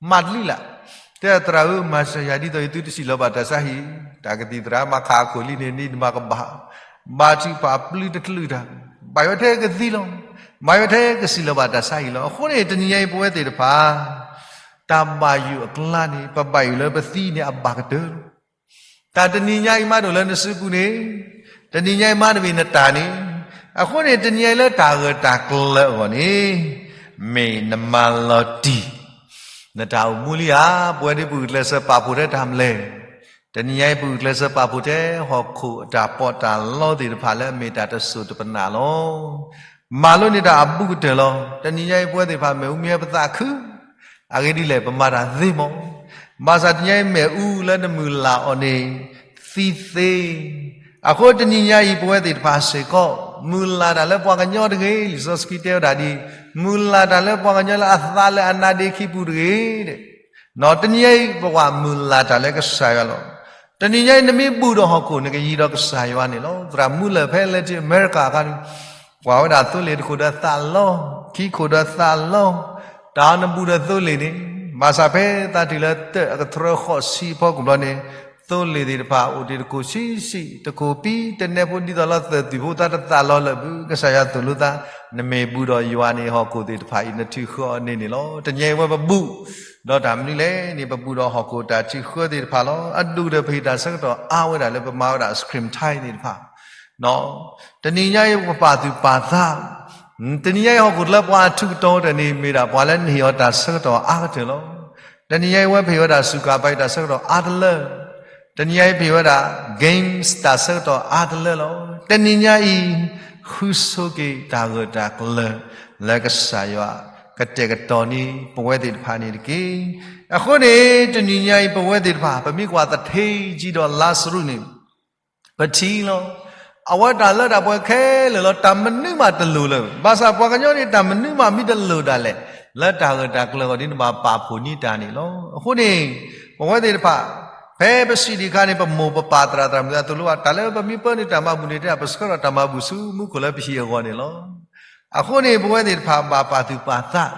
မၤတလံလၢ်, တဲသရၣ်ဧၢ, မၤစၢၤယၤဒ်သိးယသုတစံၣ်လီၤဘၣ်တၢ်ဆါဟံၣ်, တၢ်ကသံၣ်သရၣ်မၤခးအခိၣ်လံန့ၣ် နံၤနမၤကဘၣ်, ဘါထုကဖၣ်ပျုၢ်တချုးတၢ်, ဘၣ်ယွၤထဲကသံလီၤ, ဘၣ်ယွၤထဲကစံၣ်လီၤဘၣ်တၢ်ဆါဟံၣ်လီၤ. အဃိန့ၣ် တနံၤညါအံၤပဝဲသ့ၣ်တဖၣ် တၢ်ဘၣ်ယိၣ်အကျါန့ၣ် ပဘၣ်ယိၣ်လၢပသံန့ၣ်အဘၣ်ကတၢၢ်လီၤ. တၢ်တနံၤညါအံၤမးဒိၣ်လၢနစုပူၤန့ၣ်, တနံၤညါအံၤမးတမ့ၢ်နတၢ်န့ၣ်, အဃိန့ၣ် တနံၤညါအံၤလၢတၢ်ဂၢၢ်တၢ်ကျၢၤအဂီၢ်န့ၣ်, မ့ၢ်နမၤလီၤတံၢ် နတၢ်အိၣ်မူလံဧါ. ပဝဲဒၣ်ပဂုာ်ကျဲးစၢးပာ်ဖှိၣ်ထဲတၢ်မနုၤလဲၣ်. တနံၤညါအံၤပဂုာ်ကျဲးစၢးပာ်ဖှိၣ်ထဲ ဟီၣ်ခိၣ်အတၢ်ပီးတၢ်လီသ့ၣ်တဖၣ်လၢအမ့ၢ်တၢ်တစိၢ်တပနၣ်လီၤ. မၤလိန့ၢ်တၢ်အဘူးကတၢၢ်လီၤ. တနံၤညါအံၤပဝဲသ့ၣ်တဖၣ်မ့ၣ်အူမ့ၢ်ဟဲပသးခု, အဂ့ၢ်ဒ်လဲၣ် ပမၤတၢ်သ့မး. ဘၣ်ဆၣ်တနံၤညါအံၤ မ့ၣ်အူလၢနမုၢ်လၢ်အီၤန့ၣ် သံသ့. အဃိတနံၤညါအံၤ ပဝဲသ့ၣ်တဖၣ်စ့ၢ်ကီး မုၢ်လၢ်တၢ်လၢပှၤကညီတဂ့ၤ. လံာ်စီဆှံတဲဝဲဒၣ်ဒ်အံၤ, မုၢ်လၢ်တၢ်လၢပှၤကညီလၢအသးလၢအနါဒ့ခံပူၤတဂ့ၤ. တနံၤညါအံၤ ပကဘၣ်မုၢ်လၢ်တၢ်လၢကစၢ်ယွၤလီၤ. တနံၤညါအံၤ နမ့ၢ်ဘူၣ်ဒီးဟီၣ်ခိၣ် နကယံၤဒီးကစၢ်ယွၤန့ၣ်လီၤ. သရၣ်မူလၢၢ်ဖဲ Latin America အခါန့ၣ် ကွၢ်ဝဲဒၣ်သိလ့ၣ်တခိၣ်ဒီးသးလီ, ခံခိၣ်ဒီးသးလီ, တၢ်နဘူၣ်ဒီးသိလ့ၣ်န့ၣ်, ဘၣ်ဆၣ်ဖဲသးတုၤလၢတၢၣ်အကတြၢဃိးဆံအဖီခိၣ်ဘျီန့ၣ်, သိလ့ၣ်သ့ၣ်တဖၣ်အိၣ်တ့ၢ်တခိၣ်ဆံးဆံး, တခိၣ်ပံတနဲဖိ ဒ်သိးလၢသၢၣ်သွံၣ်ဖိသးတသးလီလၢာ်ဘၣ်. ကစၢ်ယွၤသိၣ်လိသး, နမ့ၢ်ဘူၣ်ဒီးယွၤန့ၣ် ဟီၣ်ခိၣ်သ့ၣ်တဖၣ်အံၤ နထုးဃၢအီၤန့ၢ်န့ၣ်လီၤ. တနံၤညါအံၤဝဲပဘူၣ်ဒီးတၢ်မနုၤလဲၣ်န့ၣ် ပဘူၣ်ဒီးဟီၣ်ခိၣ်တၢ်ထုးဃၢသ့ၣ်တဖၣ်လီၤ. အဒိၣ်ကတၢၢ် ပဟ့ၣ်တၢ်ဆၢကတီၢ်အါဝဲဒၣ်လၢပမၤဝဲဒၣ် screen time သ့ၣ်တဖၣ် တနံၤညါအံၤပပာ်သူၣ်ပာ်သး, တနံၤညါအံၤဟီၣ်ခိၣ်တလၢပှၤအထူးကတီၤတၢ်န့ၣ် မ့ၢ်ဒၣ်ပှၤလၢနဟ့ၣ်အီၤတၢ်ဆၢကတီၢ်အါကတၢၢ်လီၤ. တနံၤညါအံၤဝဲပဟ့ၣ်ဝဲဒၣ်စူးကါပာ်အံၤတၢ်ဆၢကတီၢ်အါတလၢ, တနံၤညါအံၤပဟ့ၣ်ဝဲဒၣ် games တၢ်ဆၢကတီၢ်အါတလၢလီၤ. တနံၤညါအံၤ ဃုဆိက့ၤတၢ်ဂၢၢ်တၢ်ကျၢၤ လၢကစၢ်ယွၤကတဲာ်ကတီၤန့ၢ်ပဝဲသ့ၣ်တဖၣ်န့ၣ်တက့ၢ်. အဃိန့ၣ် တနံၤညါအံၤပဝဲသ့ၣ်တဖၣ် ပမ့ၢ်ကွၢ်သထ့ကံဒီးလါစရူးန့ၣ် ပထံၣ်လီၤ. အဝဲတၢ်လၢတၢ်ပှဲၤခဲလၢာ်လီၤ. တၢ်မနုၤမးတလိၣ်လၢၤ. ဘၣ်ဆၣ်ပှၤကညီန့ၣ် တၢ်မနုၤမးမ့ၢ်တလိၣ်ဒၣ်လဲာ် လၢတၢ်ဂၢၢ်တၢ်ကျၢၤအဂီၢ်န့ၣ် နဘၣ်ပာ်ဖှိၣ်န့ၢ်တၢ်န့ၣ်လီၤ. အဃိန့ၣ် ပဝဲသ့ၣ်တဖၣ် ဖဲပစံးဒံးအခါန့ၣ် ပမိၢ်ပပၢ်သရၣ်သရၣ်မုၣ်သရၣ်သိၣ်လိဘၣ် တၢ်လၢပမ့ၢ်ပၢနုာ်တၢ်မၤဘူၣ်န့ၣ် တဲဒၣ်ပဆှၢထီၣ်တၢ်မၤဘူၣ်ဆူမူခိၣ်လၢပဟံၣ်အဂီၢ်န့ၣ်လီၤ. အဃိန့ၣ် ပဝဲသ့ၣ်တဖၣ်ဘၣ်ပာ်သူၣ်ပာ်သး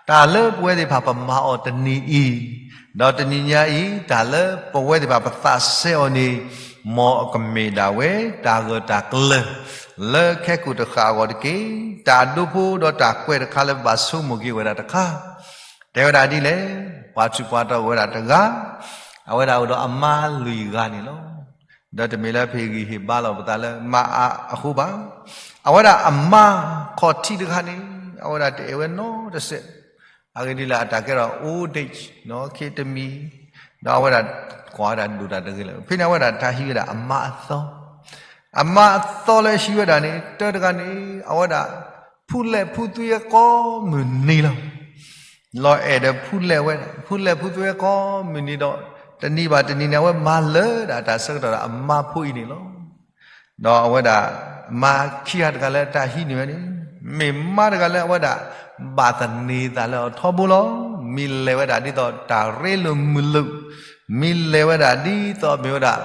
တၢ်လၢပဝဲသ့ၣ်တဖၣ်ပမၤအီၤတနံၤအံၤ, ဒီးတနံၤညါအံၤ တၢ်လၢပဝဲသ့ၣ်တဖၣ်ပသးစဲအီၤန့ၣ် မ်အကမ့ၢ်ဒၣ်ဝဲ တၢ်ဂၢၢ်တၢ်ကျၢၤ လၢခဲကိာ်တဃၣ်အဂီၢ်တက့ၢ်. တၢ်ဒိဖိဒီးတၢ်ကွဲးတခါလၢပဘၣ်ဆိကမိၣ်က့ၤဝဲဒၣ်တခါ တဲဝဲဒၣ်ဒ်လဲၣ်, ပှၤထူးပှၤတီၤအိၣ်ဝဲဒၣ်တဂၤ, အဝဲဒၣ်အိၣ်ဒီးအမါလွံၢ်ဂၤန့ၣ်လီၤ. ဒီးတမ့ၢ်လၢပဟ့ၣ်ဂံၢ်ဟ့ၣ်ဘါလီၤပသးလၢမါအါအဃိဘၣ်. အဝဲဒၣ်အမါခီၣ်ထံးတဂၤန့ၣ် အဝဲဒၣ်တအဲၣ်ဝဲနီတစဲး, အဂ့ၢ်ဒ်လဲၣ် အတၢ်ကဲထီၣ် old age နီၢ် ခံတမံၤ, ဒီးအဝဲဒၣ်ကွၢ်ဝဲဒၣ်ဒိၣ်တၢ်တဂ့ၤလၢၤ. ဖဲန့ၣ်အဝဲဒၣ်တၢ်ဟံးဝဲဒၣ်အမါအသီ, အမါအသီလၢဟံးဝဲဒၣ်န့ၣ် တၢတဂၤန့ၣ် အဝဲဒၣ် ဖူလဲၣ်ဖူသွံဝဲကိးမုၢ်နံၤလီၤ. လီၤအဲၣ်ဒီးဖူလဲၣ်ဝဲဒၣ်, ဖူလဲၣ်ဖူသွံဝဲကိးမုၢ်နံၤဒီး တနံၤဘၣ်တနံၤန့ၣ် အဝဲမၤလၢာ်ဒၣ်တၢ်ဆၢကတီၢ်ဒီးအမါဖိအံၤန့ၣ်လီၤ. ဒီးအဝဲဒၣ် မါခံဂၤတဂၤလၢတၢ်ဟံးန့ၢ်ဝဲန့ၣ် မ့ၢ်မါတဂၤလၢအဝဲဒၣ် ဘၣ်သန့ၤသးလၢအထီဘိလီၤ. မ့ၢ်လဲၤဝဲဒၣ်ဒ်သိးတၢ်ရ့လိာ်မုာ်လိာ်, မ့ၢ်လဲၤဝဲဒၣ်ဒ်သိးမ့ၢ်ဝဲဒၣ်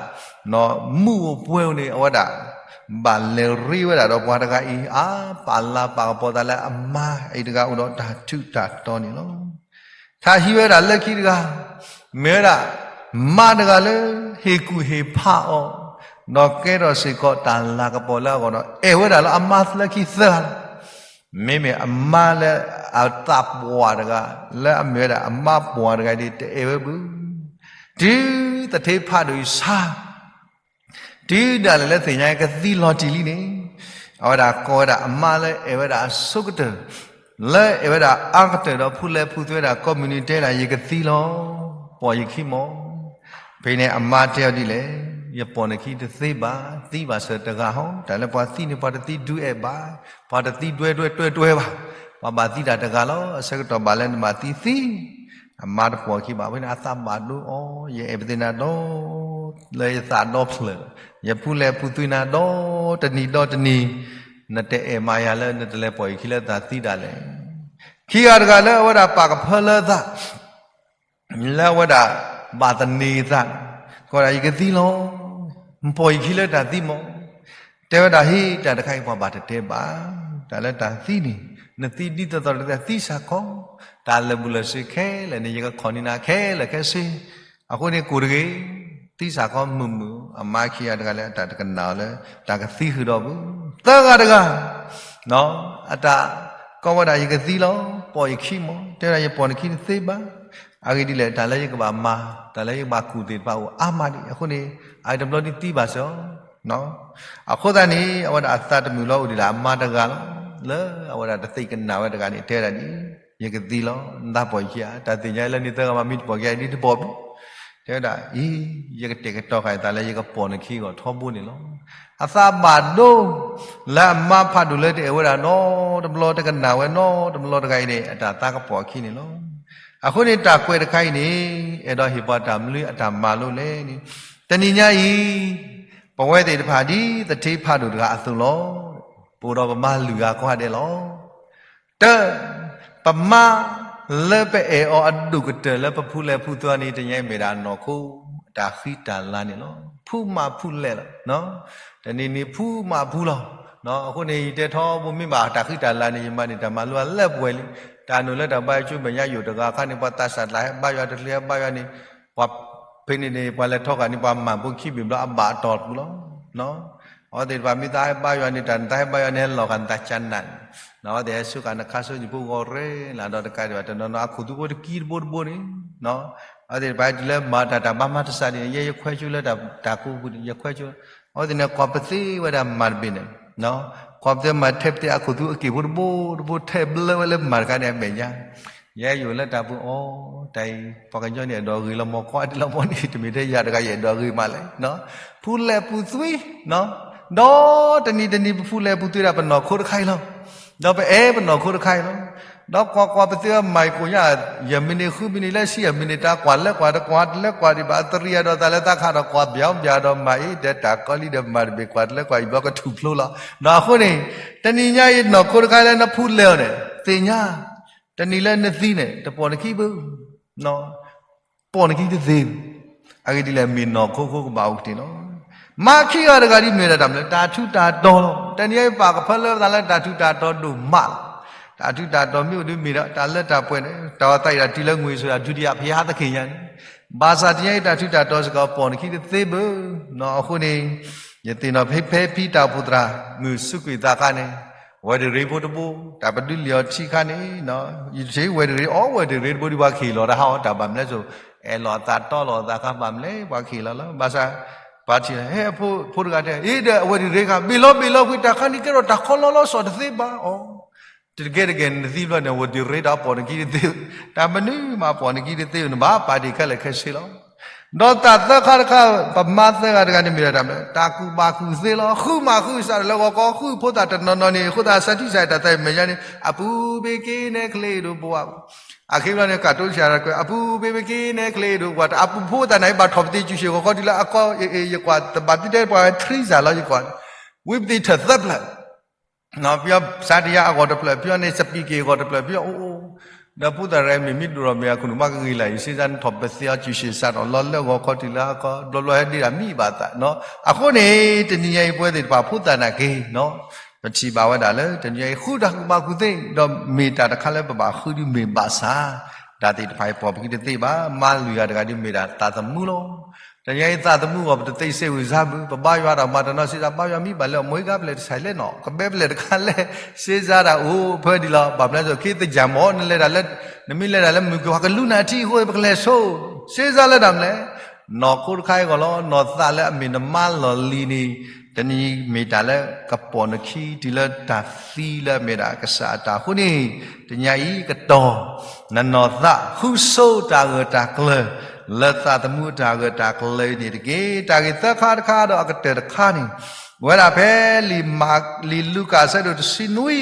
မုၢ်အိၣ်ပှဲၤအိၣ်န့ၣ် အဝဲဒၣ် ဘၣ်လဲၤရ့ဝဲဒၣ်ဒီးပှၤတဂၤအံၤ အါပာ်လၤပာ်ကပီၤသးလၢအမါအံၤတဂၤအိၣ်ဒီးတၢ်ထူးတၢ်တီၤန့ၣ်လီၤ. တၢ်ဟံးဝဲဒၣ်လၢခံတဂၤ မ့ၢ်ဝဲဒၣ် မါတဂၤလၢ ဟ့ၣ်ကူၣ်ဟ့ၣ်ဖးအီၤ, ဒီးကဲထီၣ်စ့ၢ်ကီးတၢ်လၤကပီၤလၢအဂီၢ်ဒီး အဲၣ်ဝဲဒၣ်လၢအမါလၢခံသၢဂၤလီၤ. မ့မ့ၢ်အမါလၢအသးပှၢ်တဂၤ လၢအမ့ၢ်ဝဲဒၣ်အမါပှၢ်တဂၤန့ၣ် တအဲၣ်ဝဲဘၣ်. တုၤသထ့ဖးဒိၣ်အံၤဆါ တုၤဒၣ်လဲာ်လၢသ့ၣ်ညါကသံလီၤတံၢ်လံန့ၣ် အဝဲဒၣ်ကိးဝဲဒၣ်အမါလၢအဲၣ်ဝဲဒၣ်အဆိကတၢၢ်, လၢအဲၣ်ဝဲဒၣ်အါကတၢၢ်ဒီးဖူလဲၣ်ဖူသွံဝဲဒၣ်ကိးမုၢ်နံၤ တဲဒၣ် ယကသံလီၤ, ပိာ်ယခံမီၢ်. ဖဲန့ၣ်အမါတဲအီၤဒ်လဲၣ်, ယပိာ်နခံတသ့ဘၣ်, သံဘၣ်စၢၤတဂၤဟီ, တၢ်လၢပှၤသံန့ၣ် ပှၤတသံဒုးအဲၣ်ဘၣ်, ပှၤတသံဒွဲဒွဲတွဲတွဲဘၣ်, ပှၤဘၣ်သံတၢ်တဂၤလီၤ, အဆၢကတီၢ်ဘၣ်လၢနဘၣ်သံသံ, အမါတပိာ်ခံဘၣ်, ဖဲန့ၣ်အသးဘၣ်ဒိအီၤ, ယအဲၣ်ပသ့ၣ်နၤဒီး လၢယသးဒီဖျၢၣ်, ယဖူလဲၣ်ဖူသွံနၤဒီတနံၤဒီတနံၤ, နတအဲၣ်မးယၤလၢနတလဲၤပိာ်ယခံလၢသးသံဒၣ်လဲာ်. ခံဂၤတဂၤလၢအဝဲဒၣ်ပာ်ကဖၢလၢသး လၢအဝဲဒၣ်ဘၣ်သန့ၤသး, ကဝဲဒၣ်ယကသံလီၤ, ပိာ်ယခံလၢတၢ်သံမး, တဲဝဲဒၣ်ဟ့ၣ်တၢ်တခါအံၤပှၤဘၣ်တတဲဘၣ်, တၢ်လၢတၢ်သံန့ၣ် နသံဒ်သိးသိးတသံစ့ၢ်ကီး, တၢ်လၢာ်ဘူၣ်လၢာ်စ့ခဲလၢာ်န့ၣ် ယကခိးန့ၢ်နၤခဲလၢာ်ခဲဆ့, အဃိန့ၣ်ကိၢ်တဂ့ၤ, သံစ့ၢ်ကီးမုာ်မုာ်, အမါခံဂၤတဂၤလၢအတၢ်တကနၣ်အီၤလၢ တၢ်ကသံဃုာ်ဒီးပူၤ, သၢဂၤတဂၤ အတၢ်ကိးဝဲဒၣ်ယကသံလီၤ, ပိာ်ယခံမး, တဲဝဲဒၣ်ယပိာ်နခံတသ့ဘၣ်, အဂ့ၢ်ဒ်လဲၣ် တၢ်လၢယကဘၣ်မၤ, တၢ်လၢယကဘၣ်ကူၣ်သ့ၣ်တဖၣ်အိၣ်အါမးဒံး, အဃိန့ၣ် အအံၤတဘျီဒ်သံဘၣ်စၢၤအီၤ, အဃိသတးန့ၣ် အဝဲဒၣ်အသးတမုာ်လီၤအိၣ်ဒံးလၢအမါတဂၤလီၤ, လၢအဝဲဒၣ်တသ့ၣ်ကနၣ်ဝဲတဂၤန့ၣ် တဲဝဲဒၣ်ဒ် ယကသံလီၤ, နသးပိာ်ယခံဧါ, တၢ်သ့ၣ်ညါလၢန့ၣ်သၢဂၤမးမ့ၢ်တပိာ်က့ၤဒ်တပိာ်ဘၣ်, တဲဝဲဒၣ်အံၤ ယကတဲာ်ကတီၤဃာ်အသးလၢယကပိာ်နခံအဂီၢ်ထီဘိန့ၣ်လီၤ. အသးဘၣ်ဒိ လၢအမါဖးဒိၣ်လၢတအဲၣ်ဝဲဒၣ်နီတဘျီ တကနၣ်ဝဲနီတဘျီတဂၤအံၤန့ၣ် အတၢ်သးကပိာ်အခံန့ၣ်လီၤ. အဃိန့ၣ်တၢ်ကွဲးတခါအံၤန့ၣ် အဲၣ်ဒိးဟ့ၣ်ပှၤတၢ်မနုၤအတၢ်မၤလိလဲၣ်န့ၣ်, တနံၤညါအံၤ ပဝဲသ့ၣ်တဖၣ်ဒ်သထ့ဖးဒိၣ်တဂၤအသိးလီၤ. ပအိၣ်ဒီးပမါလွံၢ်ဂၤကိးဂၤဒဲးလီၤ. တၢ, ပမါလၢပအဲၣ်အီၤအဒိၣ်ကတၢၢ်လၢပဖူလဲၣ်ဖူသွံန့ၣ် တနံၤညါအံၤမ့ၢ်ဒၣ်နီၢ်ခိ တၢ်ဃံတၢ်လၤန့ၣ်လီၤ. ဖူမးဖူလဲၣ်လီၤ. တနံၤန့ၣ်ဖူမးဖူလီၤ. အဃိန့ၣ် ယတဲထီဘိမ့ၢ်ဘၣ်တၢ်ဃံတၢ်လၤန့ၣ် ယမၤန့ၢ်တၢ်မၤလိအလၢပှဲၤလံ. တၢ်နုာ်လၢတၢ်ဘါယွၤကၠိမဲာ်ညါယိာ်တဂၤအခါန့ၣ် ပှၤသးစၢ်တၢ်ဟဲဘါယွၤ တချုးဟဲဘါယွၤန့ၣ် ပှၤဖဲန့ၣ်န့ၣ် ပှၤလဲၤထီၣ်ဃာ်န့ၣ် ပှၤမၤဖိခံဘ့ၣ်ဘျီအဘၣ်အတီၢ်ပူၤလီၤ. အဝဲသ့ၣ်တဖၣ်မ့ၢ်သးဟဲဘါယွၤန့ၣ် တၢ်နသးဟဲဘါယွၤန့ၣ် ဟဲလီၤဃာ်နသးကနၣ်န့ၣ်, အဝဲသ့ၣ်ဟဲစူးဃာ်နခါဆူယဖိဂီၢ်ရ့လၢဒီးတကးဒံးဘၣ် တနီၤနီၤအခိၣ်သူဖိတကံတဘိတဘိန့ၣ်, အဝဲသ့ၣ်တဖၣ်ဟဲတုၤလၢမၤတၢ်တၢ်ဘါမၤတစၢ်န့ၣ် ယဲယခွဲးဆိလၢတၢ်ကူပူၤန့ၣ် ယခွဲးဆိ, အဝဲသ့ၣ်န့ၣ်ကွၢ်ပသ့ဝဲဒၣ်မၤတဘ့ၣ်န့ၣ်, ကွၢ်ပသ့မၤထဲပသ့အခိၣ်သူအက့ၢ်ဖိတဘိတဘိထဲဘျၢဝဲလၢမၤတခါန့ၣ်အမဲာ်ညါ ယဲယိာ်လၢတၢ်ပူၤအီၤ တၢ်အံၤ ပှၤကညီန့ၣ် အဲၣ်ဒိးဂ့ၤလီၤမး ကွၢ်ဒ်လီၤမးန့ၣ် တမ့ၢ်ထဲယၤတဂၤ ယအဲၣ်ဒိးဂ့ၤမးလဲၣ်. ဖူလဲၣ်ပူၤသွံ, ဒီးတနံၤတနံၤ ပဖူလဲၣ်ပူၤသွံဒၣ်ပနီၢ်ခိတခါအံၤလီၤ. ဒီးပအဲၣ်ပနီၢ်ခိတခါအံၤလီၤ. ဒီးကွၢ်ကွၢ်ပသ့ဝဲမၤအံၤကိးညါ ယမံးနံးဃုမံးနံးလၢဆံ ယမံးနံးတၢ်ကွၢ်လၢကွၢ်တကွၢ်တလၢကွၢ်ဒံးဘၣ် အသရံးအဒိးသးလၢသးခးဒီးကွၢ်ဘၣ်ဘၣ်ဒီးမၤအံၤ ဒီးတၢ်ကီလံဒီးမၤတဘ့ၣ်ကွၢ်တလၢကွၢ်အံၤဘျီကထူၣ်ဖျိလီၤ. ဒီးအဃိန့ၣ် တနံၤညါအံၤနီၢ်ခိတခါလၢနဖူလဲၣ်အီၤန့ၣ် သ့ၣ်ညါ တနံၤလၢနသံန့ၣ် တပိာ်နခံဘၣ်, ပိာ်နခံတသ့ဘၣ်. အဂ့ၢ်ဒ်လဲၣ် မ့ၢ်နီၢ်ခိခိကဘၣ်အိၣ်ကတၢၢ်လီၤ. မါခံဂၤတဂၤဒ်မ့ၢ်ဒၣ်တၢ်မနုၤလဲၣ် တၢ်ထူးတၢ်တီၤလီၤ. တနံၤညါအံၤပာ်ကဖၢလၢသးလၢတၢ်ထူးတၢ်တီၤဒိၣ်မးလီၤ. တၢ်ထူးတၢ်တီၤမ့ၢ်အိၣ်ဒ်မ့ၢ်ဒီး တၢ်လၢတၢ်ပှဲၤန့ၣ် တၢ်ဝဲသးအံၤဒၣ်တုၤလၢငွေဆိုတာ ဒုတိယဘုရားသခင်ညါန့ၣ်, ဘၣ်ဆၣ်တနံၤညါအံၤတၢ်ထူးတၢ်တီၤစ့ၢ်ကီး ပိာ်နခံတသ့ဘၣ်. အဃိန့ၣ် ယသ့ၣ်နီၣ်ဖဲဖဲဖံတၢ်အိၣ်ဖှိၣ်သရၣ် မုၢ်စူးကွံာ်သးခါန့ၣ် ဝဲဒရ့ဖိတဘိ တၢ်ပဒုးလံာ်အီၤထံခါန့ၣ် ယထံၣ်ဝဲဒရ့ အီဝဲဒရ့တဘိဒ်ပှၤကဟ့ၣ်လီၤတၢ်ဟးအီၤ တၢ်ဘၣ်မနုၤလဲၣ်စိၤ အဲၣ်လီၤအသးတီလီၤအသးခါဘၣ်မနုၤလဲၣ် ပှၤကဟ့ၣ်လီၤလီၤ. ဘၣ်ဆၣ် ပှၤထံၣ်လီၤ ဟဲဖိတဂၤတဲ အ့ ဒီးအဝဲဒရ့ခါ ဘ့ၣ်လီၤဘ့ၣ်လီၤကွံာ် တၢ်ခါန့ၣ်ကဲထီၣ်တၢ်ခီလီၤလီၤဆီၣ်တသ့ဘၣ်အီၤ တကဲတကဲန့ၣ် နသံဘျီန့ၣ် ဝဲဒရ့ဒီးပိာ်နခံတသ့ တၢ်မနုၤမးပိာ်နခံတသ့ နဘၣ်ပာ်တ့ၢ်ခဲလၢာ်ခဲဆ့လီၤ. ဒီးတၢ်သၢခါတခါ ပမါသၢဂၤတဂၤန့ၣ်မ့ၢ်ဒၣ်တၢ်မနုၤလဲၣ် တၢ်ကူၣ်ဘၣ်ကူၣ်သ့လီၤ. ဃုမၤဃုစးတၢ်လၢဂီၤခီ ဃုဖိသၣ်တနီၤနီၤန့ၣ် အဃိသတး စးထံၣ်စးတၢ်သးအံၤမဲာ်ညါန့ၣ် အပူၤဘ့က့န့ၣ်ချ့ဒိၣ်ပဝး အခံဘျီန့ၣ် ကတိၤဆံးတၢ်ကွဲး အပူၤဘ့ဘ့က့န့ၣ်ချ့ဒိၣ်ပဝး တၢ်အပူၤဖိသၣ်န့ၣ် ဘၣ်ထီၣ်ပသ့စုစ့ၢ်ဂီၤခီတုၤလၢအခီ ယကွၢ်တဘၣ်သံတဲပှၤ ထံစၢ်လီၤ ယကွၢ် ဝံပသ့ၣ်ထၢၣ်သၢဖျၢၣ် ပယီၤစးတယါအဂီၢ်တဖျၢၣ် ပယီၤန့ၣ် စပံးက့ၤအဂီၢ်တဖျၢၣ် ပယီၤအိၣ်အိၣ် ဒီးဖိသၣ်တဂၤအံၤမ့ၢ်မ့ၢ်ဒိၣ်ထီၣ်မ့ၢ်အခိၣ်နူာ်ဘၣ်ကဂ့ၤလၢ်အံၤ စ့စးန့ၣ်ထီၣ်ပသ့အီၤစုစ့ၢ်စးထီၣ်လီၤလၢဂီၤခီတုၤလၢအခီ ဘျီဘျီဟဲဒ့တၢ်မံဘၣ်သးနီၤ အဃိန့ၣ် တနံၤညါအံၤပဝဲသ့ၣ်တဖၣ်ဖိသၣ်နာ်က့နီၤ ပထံၣ်ဘၣ်ဝဲဒၣ်လၢ တနံၤညါအံၤဃုတၢ်ကူၣ်ဘၣ်ကူၣ်သ့ ဒီးမ့ၢ်တၢ်တခါလၢပဘၣ်ဃုဒ်မ့ၢ်ဘၣ်ဆၣ် တၢ်သ့ၣ်တဖၣ်အံၤပိာ်ပခံတသ့ဘၣ် မါလွံၢ်ဂၤတဂၤဒ်မ့ၢ်ဒၣ်သးသမူလီၤ တနံၤညါအံၤသးသမူအဂီၢ် ပတသ့စ့ဝံၤစါဘု ပဘါယွၤတၢ်မၤတနီၤ စ့စးဘါယွၤမံဘၣ်လၢအမိၢ်အံၤဂၤပလဲၣ်တဆဲးလဲၣ်နီၤ ကဘဲပလဲၣ်တခါလဲၣ် စ့စးတၢ်အိၣ်ဖဲဒံးလီၤ ဘၣ်မနုၤလဲၣ် က့သယၢ်မီၢ် နလဲၤတၢ်လၢ နမ့ၢ်လဲၤတၢ်လၢမုၢ်ကဝၤကလူနၤထံအဃိ ပကလဲၤဆိ စ့စးလၢတၢ်မနုၤလဲၣ် နီၢ်ခိတခါအံၤအဂီၢ်လီၤ နီၢ်သးလၢအမ့ၢ်နမါလီၢ်လံၤန့ၣ် တနံၤမ့ၢ်တၢ်လၢကပိာ်နခံတုၤလၢတၢ်သံလၢအမ့ၢ်ဒၣ်ကစၢ်အတၢ်အဃိန့ၣ် တနံၤညါအံၤကတီၢ် နနီၢ်သးဃုဆိတၢ်ဂၢၢ်တၢ်ကျၢၤ လၢသးသမူအတၢ်ဂၢၢ်တၢ်ကျၢၤအံၤန့ၣ်တက့ၢ်. တၢ်ဂ့ၢ်သၢခါတခါဒီးအကတၢၢ်တခါန့ၣ် ဝဲဒၣ်ဖဲလံာ်မး, လံာ်လူၤကၣ်အဆၢဒိၣ်တဆံနွံ,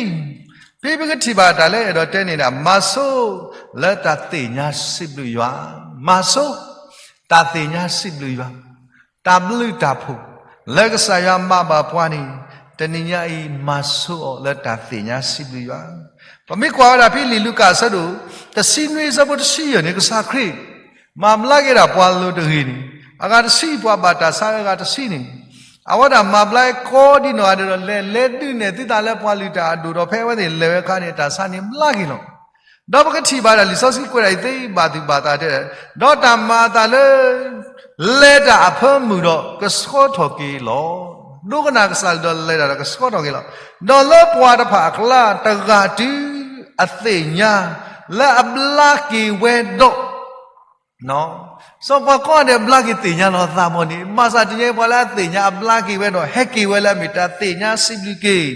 ဖဲပကထံၣ်ဘၣ်တၢ်လၢအဲၣ်ဒိးတဲန့ၣ်ဒၣ် မၤဆိလၢတၢ်သ့ၣ်ညါစံးဘျုးယွၤ, မၤဆိ တၢ်သ့ၣ်ညါစံးဘျုးယွၤ, တၢ်ဘျုးတၢ်ဖှိၣ် လၢကစၢ်ယွၤမၤဘၣ်ပှၤန့ၣ် တနံၤညါအံၤ မၤဆိအီၤလၢတၢ်သ့ၣ်ညါစံးဘျုးယွၤ. ပမ့ၢ်ကွၢ်ဝဲဒၣ်ဖဲလံာ်လူၤကၣ်အဆၢဒိၣ် တဆံနွံအဆၢဖိတဆံယဲၢ်န့ၣ် ကစၢ်ခရံာ် မၤဘျါက့ၤဒၣ်ပှၤလိၤတဂ့ၤန့ၣ် အဂၤတဆံ ပှၤဘၣ်တၢ်ဆါအဂၤတဆံန့ၣ် အဝဲဒၣ်မၤဘျါကီဒ်နီၢ်ဂၤဒဲးဒီး လဲၤလဲၤဒုးနဲၣ်သုသးလၢပှၤလုၢ်တၢ်အဒိၣ်ဒီး ဖဲအဝဲသ့ၣ်လဲၤဝဲအခါန့ၣ် တၢ်ဆါန့ၣ်ဘျါက့ၤလီၤ. ဒီးပကထံၣ်ဘၣ်ဒၣ်လံာ်စီဆှံကွဲးဒၣ်အံၤသ့ဘၣ်သူၣ်ဘၣ်သးတဲ, ဒီးတၢ်မၤအသးလၢ လဲၤတၢ်အဖၢမုၢ်ဒီးကဆှီထီၣ်က့ၤလီၤ. ဒိကနၣ်ကစၢ်ဒီးလဲၤတၢ်ဒီးကဆှီထီၣ်က့ၤလီၤ. ဒီးလၢပှၤတဖၣ်အကျါတဂၤတုၤအသ့ၣ်ညါ လၢအဘျါက့ၤဝဲဒီး စီၤပၤကိးဂၤဒဲးဘျါက့ၤသ့ၣ်ညါလီၤအသးမ့ၢ်န့ၣ် ဘၣ်ဆၣ်တနံၤညါအံၤပှၤလၢအသ့ၣ်ညါအဘျါက့ၤဝဲဒီး ဟဲက့ၤဝဲလၢအမ့ၢ်တၢ်သ့ၣ်ညါစံးဘျုးက့ၤ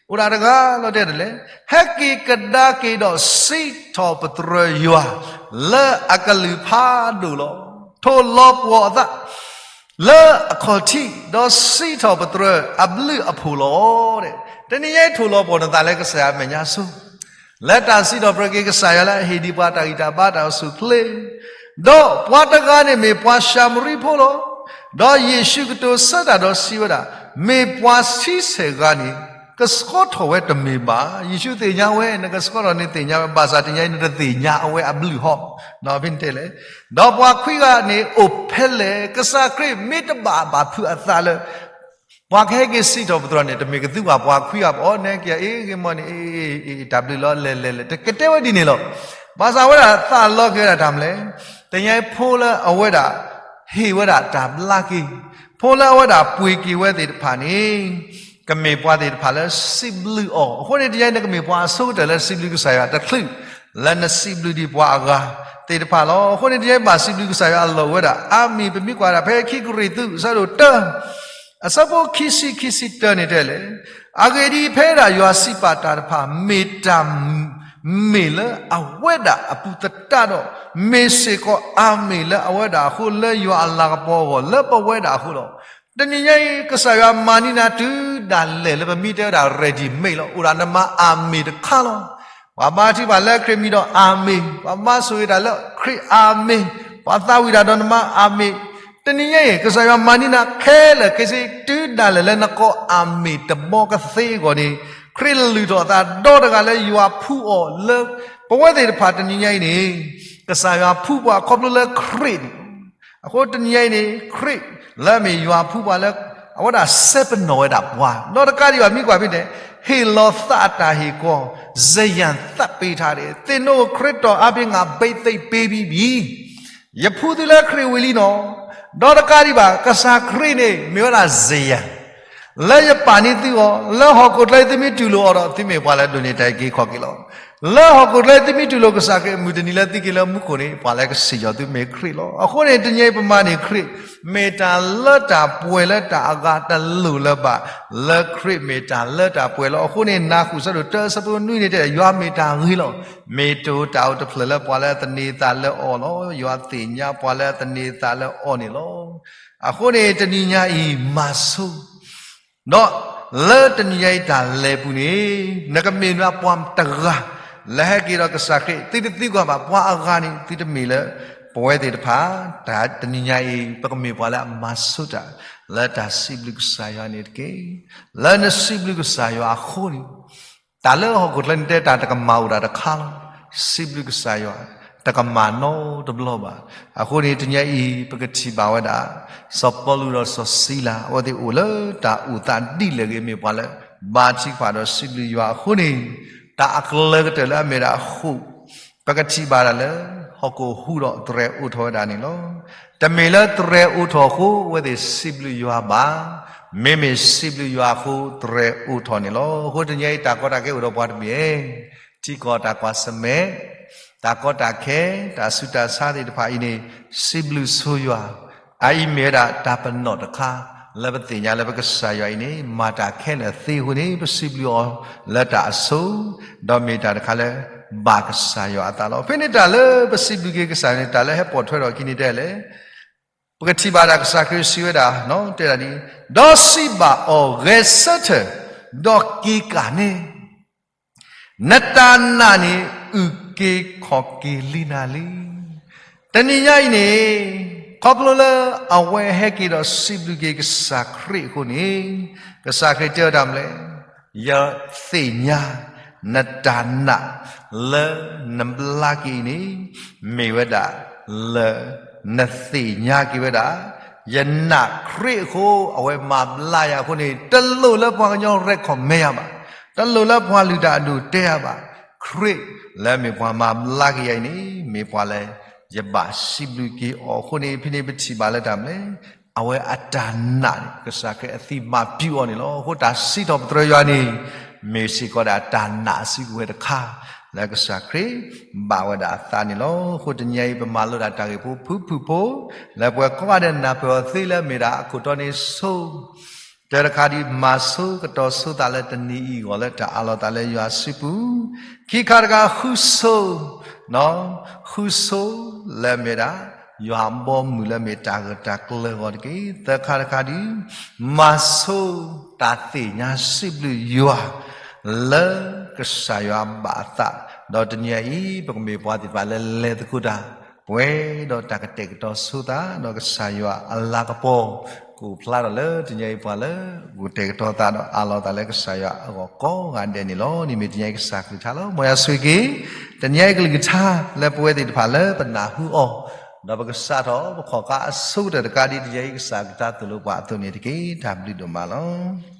အိၣ်ဒၣ်တဂၤလီၤတဲဒ်လဲၣ်. ဟဲက့ၤကဒါက့ၤဒီးစံးထီၣ်ပတြၢၤယွၤ လၢအကလုၢ်ဖးဒိၣ်လီၤ. ထိၣ်လီၤပှီၢ်အသး လၢအခီၣ်ထံး ဒီးစံးထီၣ်ပတြၢၤအဘျုးအဖှိၣ်လီၤ. တနံၤညါအံၤထိၣ်လီၤပှီၢ်နသးလၢကစၢ်ယွၤအမဲာ်ညါအစိၤ လၢတၢ်စံးထီၣ်ပတြၢၤက့ၤကစၢ်ယွၤလၢအဟ့ၣ်ဒံးပှၤတၢ်ဂံၢ်တၢ်ဘါတၢ်အိၣ်ဆူၣ်အိၣ်ချ့, ဒီးပှၤတဂၤန့ၣ်မ့ၢ်ပှၤၡၤမရံဖိလီၤ. ဒီးယ့ၣ်ၡူးကတိၤဆၢတၢ်ဒီးစံးဝဲဒၣ်, မ့ၢ်ပှၤဆံဆဲၣ်ဂၤန့ၣ် ကဆှီထီၣ်ဝဲတမ့ၢ်ဘၣ်. ယ့ၣ်ၡူးသ့ၣ်ညါဝဲ နကဆှီထီၣ်န့ၣ်သ့ၣ်ညါဝဲ ဘၣ်ဆၣ်တနံၤညါအံၤနတသ့ၣ်ညါအဝဲအဘျုးဟီ, ဖဲန့ၣ်တဲလဲၣ်. ဒီးပှၤခွံဂၤန့ၣ်အိၣ်ဖဲလဲၣ်. ကစၢ်ခရံာ်မ့ၢ်တဘၣ်ဘၣ်ဖုးအသးလၢ ပှၤကဟဲက့ၤစံးထီၣ်ပတြၢၤန့ၣ် တမ့ၢ်ကသူဘၣ်ပှၤခွံဂၤ ပအီၣ်နဲက့ၤအ့ၣ်ဂ့ၤမီၢ်န့ၣ် အ့ၣ် တၢ်ဘျုးလီၤ လဲၤလဲၤလဲၤ တကတဲဝဲဒ်န့ၣ်လီၤ. ဘၣ်ဆၣ်ဝဲဒၣ်သးလီက့ၤဝဲဒၣ်တၢ်မနုၤလဲၣ်. တနံၤညါအံၤဖိလၢအဝဲဒၣ် ဟ့ၣ်ဝဲဒၣ်တၢ်ဘျါက့ၤ, ဖိလၢအဝဲဒၣ်ပှ့ၤက့ၤဝဲသ့ၣ်တဖၣ်န့ၣ် ကမ့ၢ်ပှၤသ့ၣ်တဖၣ်လၢစံးဘျုးအီၤ. အဃိန့ၣ်တနံၤညါအံၤ နကမ့ၢ်ပှၤအဆိကတၢၢ်လၢစံးဘျုးကစၢ်ယွၤတချုး လၢနစံးဘျုးဒံးပှၤအဂၤသ့ၣ်တဖၣ်လီၤ. အဃိန့ၣ်တနံၤညါအံၤ ဘၣ်စံးဘျုးကစၢ်ယွၤအလီၢ်ဝဲဒၣ် အါမံၤ ပမ့ၢ်ကွၢ်ဒၣ်ဖဲခံကရံၣ်သူး အဆၢဒိၣ်တၢ အဆၢဖိခံဆံ ခံဆံတၢန့ၣ်တဲလဲၣ်. အဂ့ၢ်ဒ်အံၤ, ဖဲဒၣ်ယွၤစံးပာ်တၢ်တဖၣ် မ့ၢ်တၢ်မ့ၢ်လၢအဝဲဒၣ်အပူၤသတးဒီး မ့ၢ်စ့ၢ်ကီးအၤမ့ၣ်လၢအဝဲဒၣ်အဃိ လၢယွၤအလၤကပီၤအဂီၢ် လၢပဝဲဒၣ်အဃိလီၤ. တနံၤညါအံၤ ကစၢ်ယွၤမၤန့ၢ်နၤတုၤဒၣ်လဲာ်လၢပမ့ၢ်တဲဝဲဒၣ် ready made လီၤ. အိၣ်ဒၣ်နမၤအၤမ့ၣ်တခါလီၤ. ပှၤဘါထုကဖၣ်လၢခရံာ်မံၤဒီးအၤမ့ၣ်, ပှၤဘါဆိၣ်ဂ့ၤတၢ်လၢခရံာ်အၤမ့ၣ်, ပှၤသးဝံၣ်တၢ်ဒီးနမၤအၤမ့ၣ်. တနံၤညါအံၤ ကစၢ်ယွၤမၤန့ၢ်နၤခဲလၢာ်ခဲဆ့ တုၤဒၣ်လဲာ်လၢနကိးအၤမ့ၣ်တဘီကသ့အဂီၢ်န့ၣ် ခရံာ်လုၢ်ထီၣ်အသးဒီတဂၤလၢယွၤဖှူအီၤလၢ ပဝဲသ့ၣ်တဖၣ်တနံၤညါအံၤန့ၣ် ကစၢ်ယွၤဖှူပှၤခီဖျိလၢခရံာ်န့ၣ် အဃိတနံၤညါအံၤန့ၣ် ခရံာ်လၢအမ့ၢ်ယွၤဖှူပှၤလၢ အဝဲဒၣ်စဲပနီၣ်ဝဲဒၣ်ပှၤ ဒီးတကးဒံးဘၣ်မ့ၢ်ကွၢ်ဖဲန့ၣ် ဟ့ၣ်လီၤသးအတၢ်ဟ့ၣ်ကီၤ စယံသးပ့ထါန့ၣ် သ့ၣ်နိဧိၤ ခရံာ်တီၢ်အါဖဲငါဘိသိက်ပေးပြီးပြီ ယဖှူသုလၢခရံာ်ဝံၤလံနီၤ. ဒီးတကးဒံးဘၣ် ကစၢ်ခရံာ်န့ၣ် မ့ၢ်ဝဲဒၣ်စယံ လၢယပာ်န့ၢ်သုအီၤ လၢဟီၣ်ခိၣ်ချၢသုမ့ၢ်တူၢ်လိာ်အီၤဒီး သုမ့ၢ်ပှၤလၢဒိးန့ၢ်တၢ်အုၣ်က့ၤခီၣ်က့ၤလီၤ. လၢဟီၣ်ခိၣ်ချၢသုမ့ၢ်တူၢ်လိာ်ကစၢ်ခရံာ် မုၢ်တနံၤလၢသုက့ၤလၢမူခိၣ်န့ၣ် ပှၤလၢကစံၣ်ညီၣ်သုမ့ၢ်ခရံာ်လီၤ. အဃိန့ၣ် တနံၤအံၤပမၤန့ၢ်ခရံာ် မ့ၢ်တၢ်လၢတၢ်ပှဲၤလၢတၢ်အဂၤတလိၣ်လၢၤဘၣ် လၢခရံာ်မ့ၢ်တၢ်လၢတၢ်ပှဲၤလီၤ. အဃိန့ၣ် နၢ်ဃုာ်ဆၢဒိၣ်တၢ အဆၢဖိနွံန့ၣ်တဲ ယွၤမ့ၢ်တၢ်ဂ့ၤလီၤ. မ့ၢ်တအိၣ်တၢ်အိၣ်တဖျၢၣ်လၢပှၤလၢအသန့ၤအသးလၢအီၤလီၤ. ယွၤသ့ၣ်ညါပှၤလၢအသန့ၤအသးလၢအီၤန့ၣ်လီၤ. အဃိန့ၣ် တနံၤညါအံၤမၤဆိ ဒီးလၢတနံၤညါအံၤတၢ်လဲၤပူၤန့ၣ် နကမ့ၢ်နပှၤတဂၤ လၢဟဲက့ၤဒီးကစၢ်ခရံာ် သုတသံကွၢ်ဘၣ်ပှၤအဂၤန့ၣ် သုတမ့ၢ်လၢ ပဝဲသ့ၣ်တဖၣ် တၢ်တနံၤညါအံၤ ပကမ့ၢ်ပှၤလၢအမၤဆိတၢ် လၢတၢ်စံးဘျုးကစၢ်ယွၤန့ၣ်တက့ၢ်. လၢနစံးဘျုးကစၢ်ယွၤအဃိန့ၣ် တၢ်လၢဟီၣ်ခိၣ်ချၢန့ၣ်တဲတၢ်တကမၣ်အိၣ်ဒၣ်တခါလီၤ. စံးဘျုးကစၢ်ယွၤ တကမၣ်နီတဘျီဘၣ်. အဃိန့ၣ် တနံၤညါအံၤ ပကထံၣ်ဘၣ်ဝဲဒၣ် စီၤပီလူးဒီးစီၤစံလၤ အဝဲသ့ၣ်အိၣ်လၢတၢ်အိၣ်သးဒ်လဲၣ်ဂ့ၤ မ့ၢ်ပှၤလၢ ဘါထုကဖၣ်ဒီးစံးဘျုးယွၤအဃိန့ၣ် တၢ်အကလၢၤကတၢၢ်လၢအမ့ၢ်ဒၣ်ဃိာ် ပကထံၣ်ဘၣ်ဒၣ်လၢ ဟီၣ်ခိၣ်ဟူးဒီးတြဲၤအိးထီၣ်ဝဲဒၣ်န့ၣ်လီၤ. တမ့ၢ်လၢတြဲၤအိးထီၣ်အဃိ အဝဲသ့ၣ်စံးဘျုးယွၤဘၣ်. မ့မ့ၢ်စံးဘျုးယွၤအဃိ တြဲၤအိးထီၣ်န့ၣ်လီၤ. အဃိတနံၤညါအံၤ တၢ်ကီတၢ်ခဲအိၣ်ဒီးပှၤတမံၤ, ထံကီၢ်တၢ်ကွၢ်ဆၢၣ်မဲာ်, တၢ်ကီတၢ်ခဲ, တၢ်ဆူးတၢ်ဆါသ့ၣ်တဖၣ်အံၤန့ၣ် စံးဘျုးဆိယွၤ အအံၤမ့ၢ်ဝဲဒၣ်တၢ်ပနီၣ်တခါ လၢပသ့ၣ်ညါလၢပကစၢ်ယွၤအံၤန့ၣ် မၤတၢ်ခဲလၢာ်သ့အဃိန့ၣ် ပစံးဘျုးအီၤလၢတၢ်အဆိ, ဒီးမ့ၢ်တၢ်တခါလၢ ဘၣ်ကစၢ်ယွၤအသးလီၤ. ဖဲန့ၣ်တၢ်လၢပစံးဘျုးက့ၤကစၢ်န့ၣ် တၢ်လၢဟဲပိာ်ထွဲထီၣ်အခံန့ၣ်တဲလဲၣ်, ပကထံၣ်ဘၣ်တၢ်ကစၢ်ခရံာ်စံးဝဲဒၣ်, တဲဒၣ်ဒ်, ဒီးစံးဘၣ်အီၤ, ဂဲၤဆၢထၢၣ်, ဒီးက့ၤကၣ်န့ၣ် နတၢ်နာ်န့ၣ် အုၣ်က့ၤခီၣ်က့ၤလံနၤလံ. တနံၤညါအံၤန့ၣ်, ခီဖျိလၢအဝဲဟဲက့ၤဒီးစံးဘျုးက့ၤကစၢ်ခရံာ်အဃိန့ၣ်, ကစၢ်ခရံာ်တဲဝဲဒၣ်မနုၤလဲၣ်, ယသ့ၣ်ညါ နတၢ်နာ် လၢနဘျါက့ၤအံၤန့ၣ်, မ့ၢ်ဝဲဒၣ်လၢ နသ့ၣ်ညါက့ၤဝဲဒၣ်, ယနာ်ခရံာ်အဃိ အဝဲမၤဘျါယၤအဃိန့ၣ် တလိၣ်လၢပှၤကညီ recommend ယၤဘၣ်, တလိၣ်လၢပှၤလုၢ်တၢ်အဒိၣ်တဲယၤဘၣ်, ခရံာ်လၢမ့ၢ်ပှၤမၤဘျါက့ၤယၤအံၤန့ၣ် မ့ၢ်ပှၤလၢ ယဘၣ်စံးဘျုးက့ၤအီၤအဃိန့ၣ် ဖဲန့ၣ်ပထံၣ်ဘၣ်လၢတၢ်မနုၤလဲၣ်, အဝဲအတၢ်နာ်န့ၣ် ကစၢ်ခရံာ်အသံဘၣ်ပျံၤအီၤန့ၣ်လီၤ. အဃိတၢ်စံးထီၣ်ပတြၢၤယွၤန့ၣ် မ့ၢ်စ့ၢ်ကီးဒၣ်တၢ်နာ်အစုကဝဲၤတခါ လၢကစၢ်ခရံာ်ဘၣ်ဝဲဒၣ်အသးန့ၣ်လီၤ. အဃိတနံၤအံၤ ပမၤလိဒၣ်တၢ်ဂ့ၢ်ဖိဖုၣ်ဖုၣ်ဖိ လၢပဝဲကိးဂၤဒဲးနၢ်ပၢၢ်အီၤသ့လၢမ့ၢ်ဒၣ်အခိၣ်တီန့ၣ်ဆိ တၢတခါဒ်မၤဆိကတီၤဆိသးလၢတနံၤအံၤအဂီၢ်လၢတၢ်အးလီၤသးလၢယွၤစုပူၤ, ခံခါတခါဃုဆိ, ဃုဆိလၢမ့ၢ်ဒၣ် ယွၤအဘီအမုၢ်လၢမ့ၢ်တၢ်ဂၢၢ်တၢ်ကျၢၤအဂီၢ်တက့ၢ်. သၢခါတခါဒ် မၤဆိတၢ်သ့ၣ်ညါစံးဘျုးယွၤ လၢကစၢ်ယွၤဘၣ်အသး, ဒီးတနံၤအံၤ ပကမ့ၢ်ပှၤသ့ၣ်တဖၣ်လၢလဲၤသကိးတၢ် ပှဲၤဒီးတၢ်ကတဲာ်ကတီၤဆိသး ဒီးကစၢ်ယွၤအလၤကပီၤ ကအိၣ်ဖျါထီၣ်လၢတနံၤအံၤပှၤလၢ ကတဲာ်ကတီၤသးဒီးအးလီၤသးလၢကစၢ်ယွၤအဂီၢ်ကိးဂၤဒဲးန့ၣ်လီၤ. န့ၣ်မ့ၢ်တနံၤအံၤကစၢ်ကလုၢ်ကထါလီၤ. မ်ယွၤဆိၣ်ဂ့ၤက့ၤ တနံၤအံၤကလုၢ်ကထါလၢပဝဲသ့ၣ်တဖၣ်လၢပနၢ်ဟူအီၤ, ဒီးပကစးထီၣ်ပခီၣ်ဃါအဆိကတၢၢ်တကးဒ်တနံၤအံၤကစၢ်ကလုၢ်ကထါသိၣ်လိပှၤအသိးန့ၣ်တက့ၢ်. တၢ်ဘျုးဒိၣ်မးလီၤ.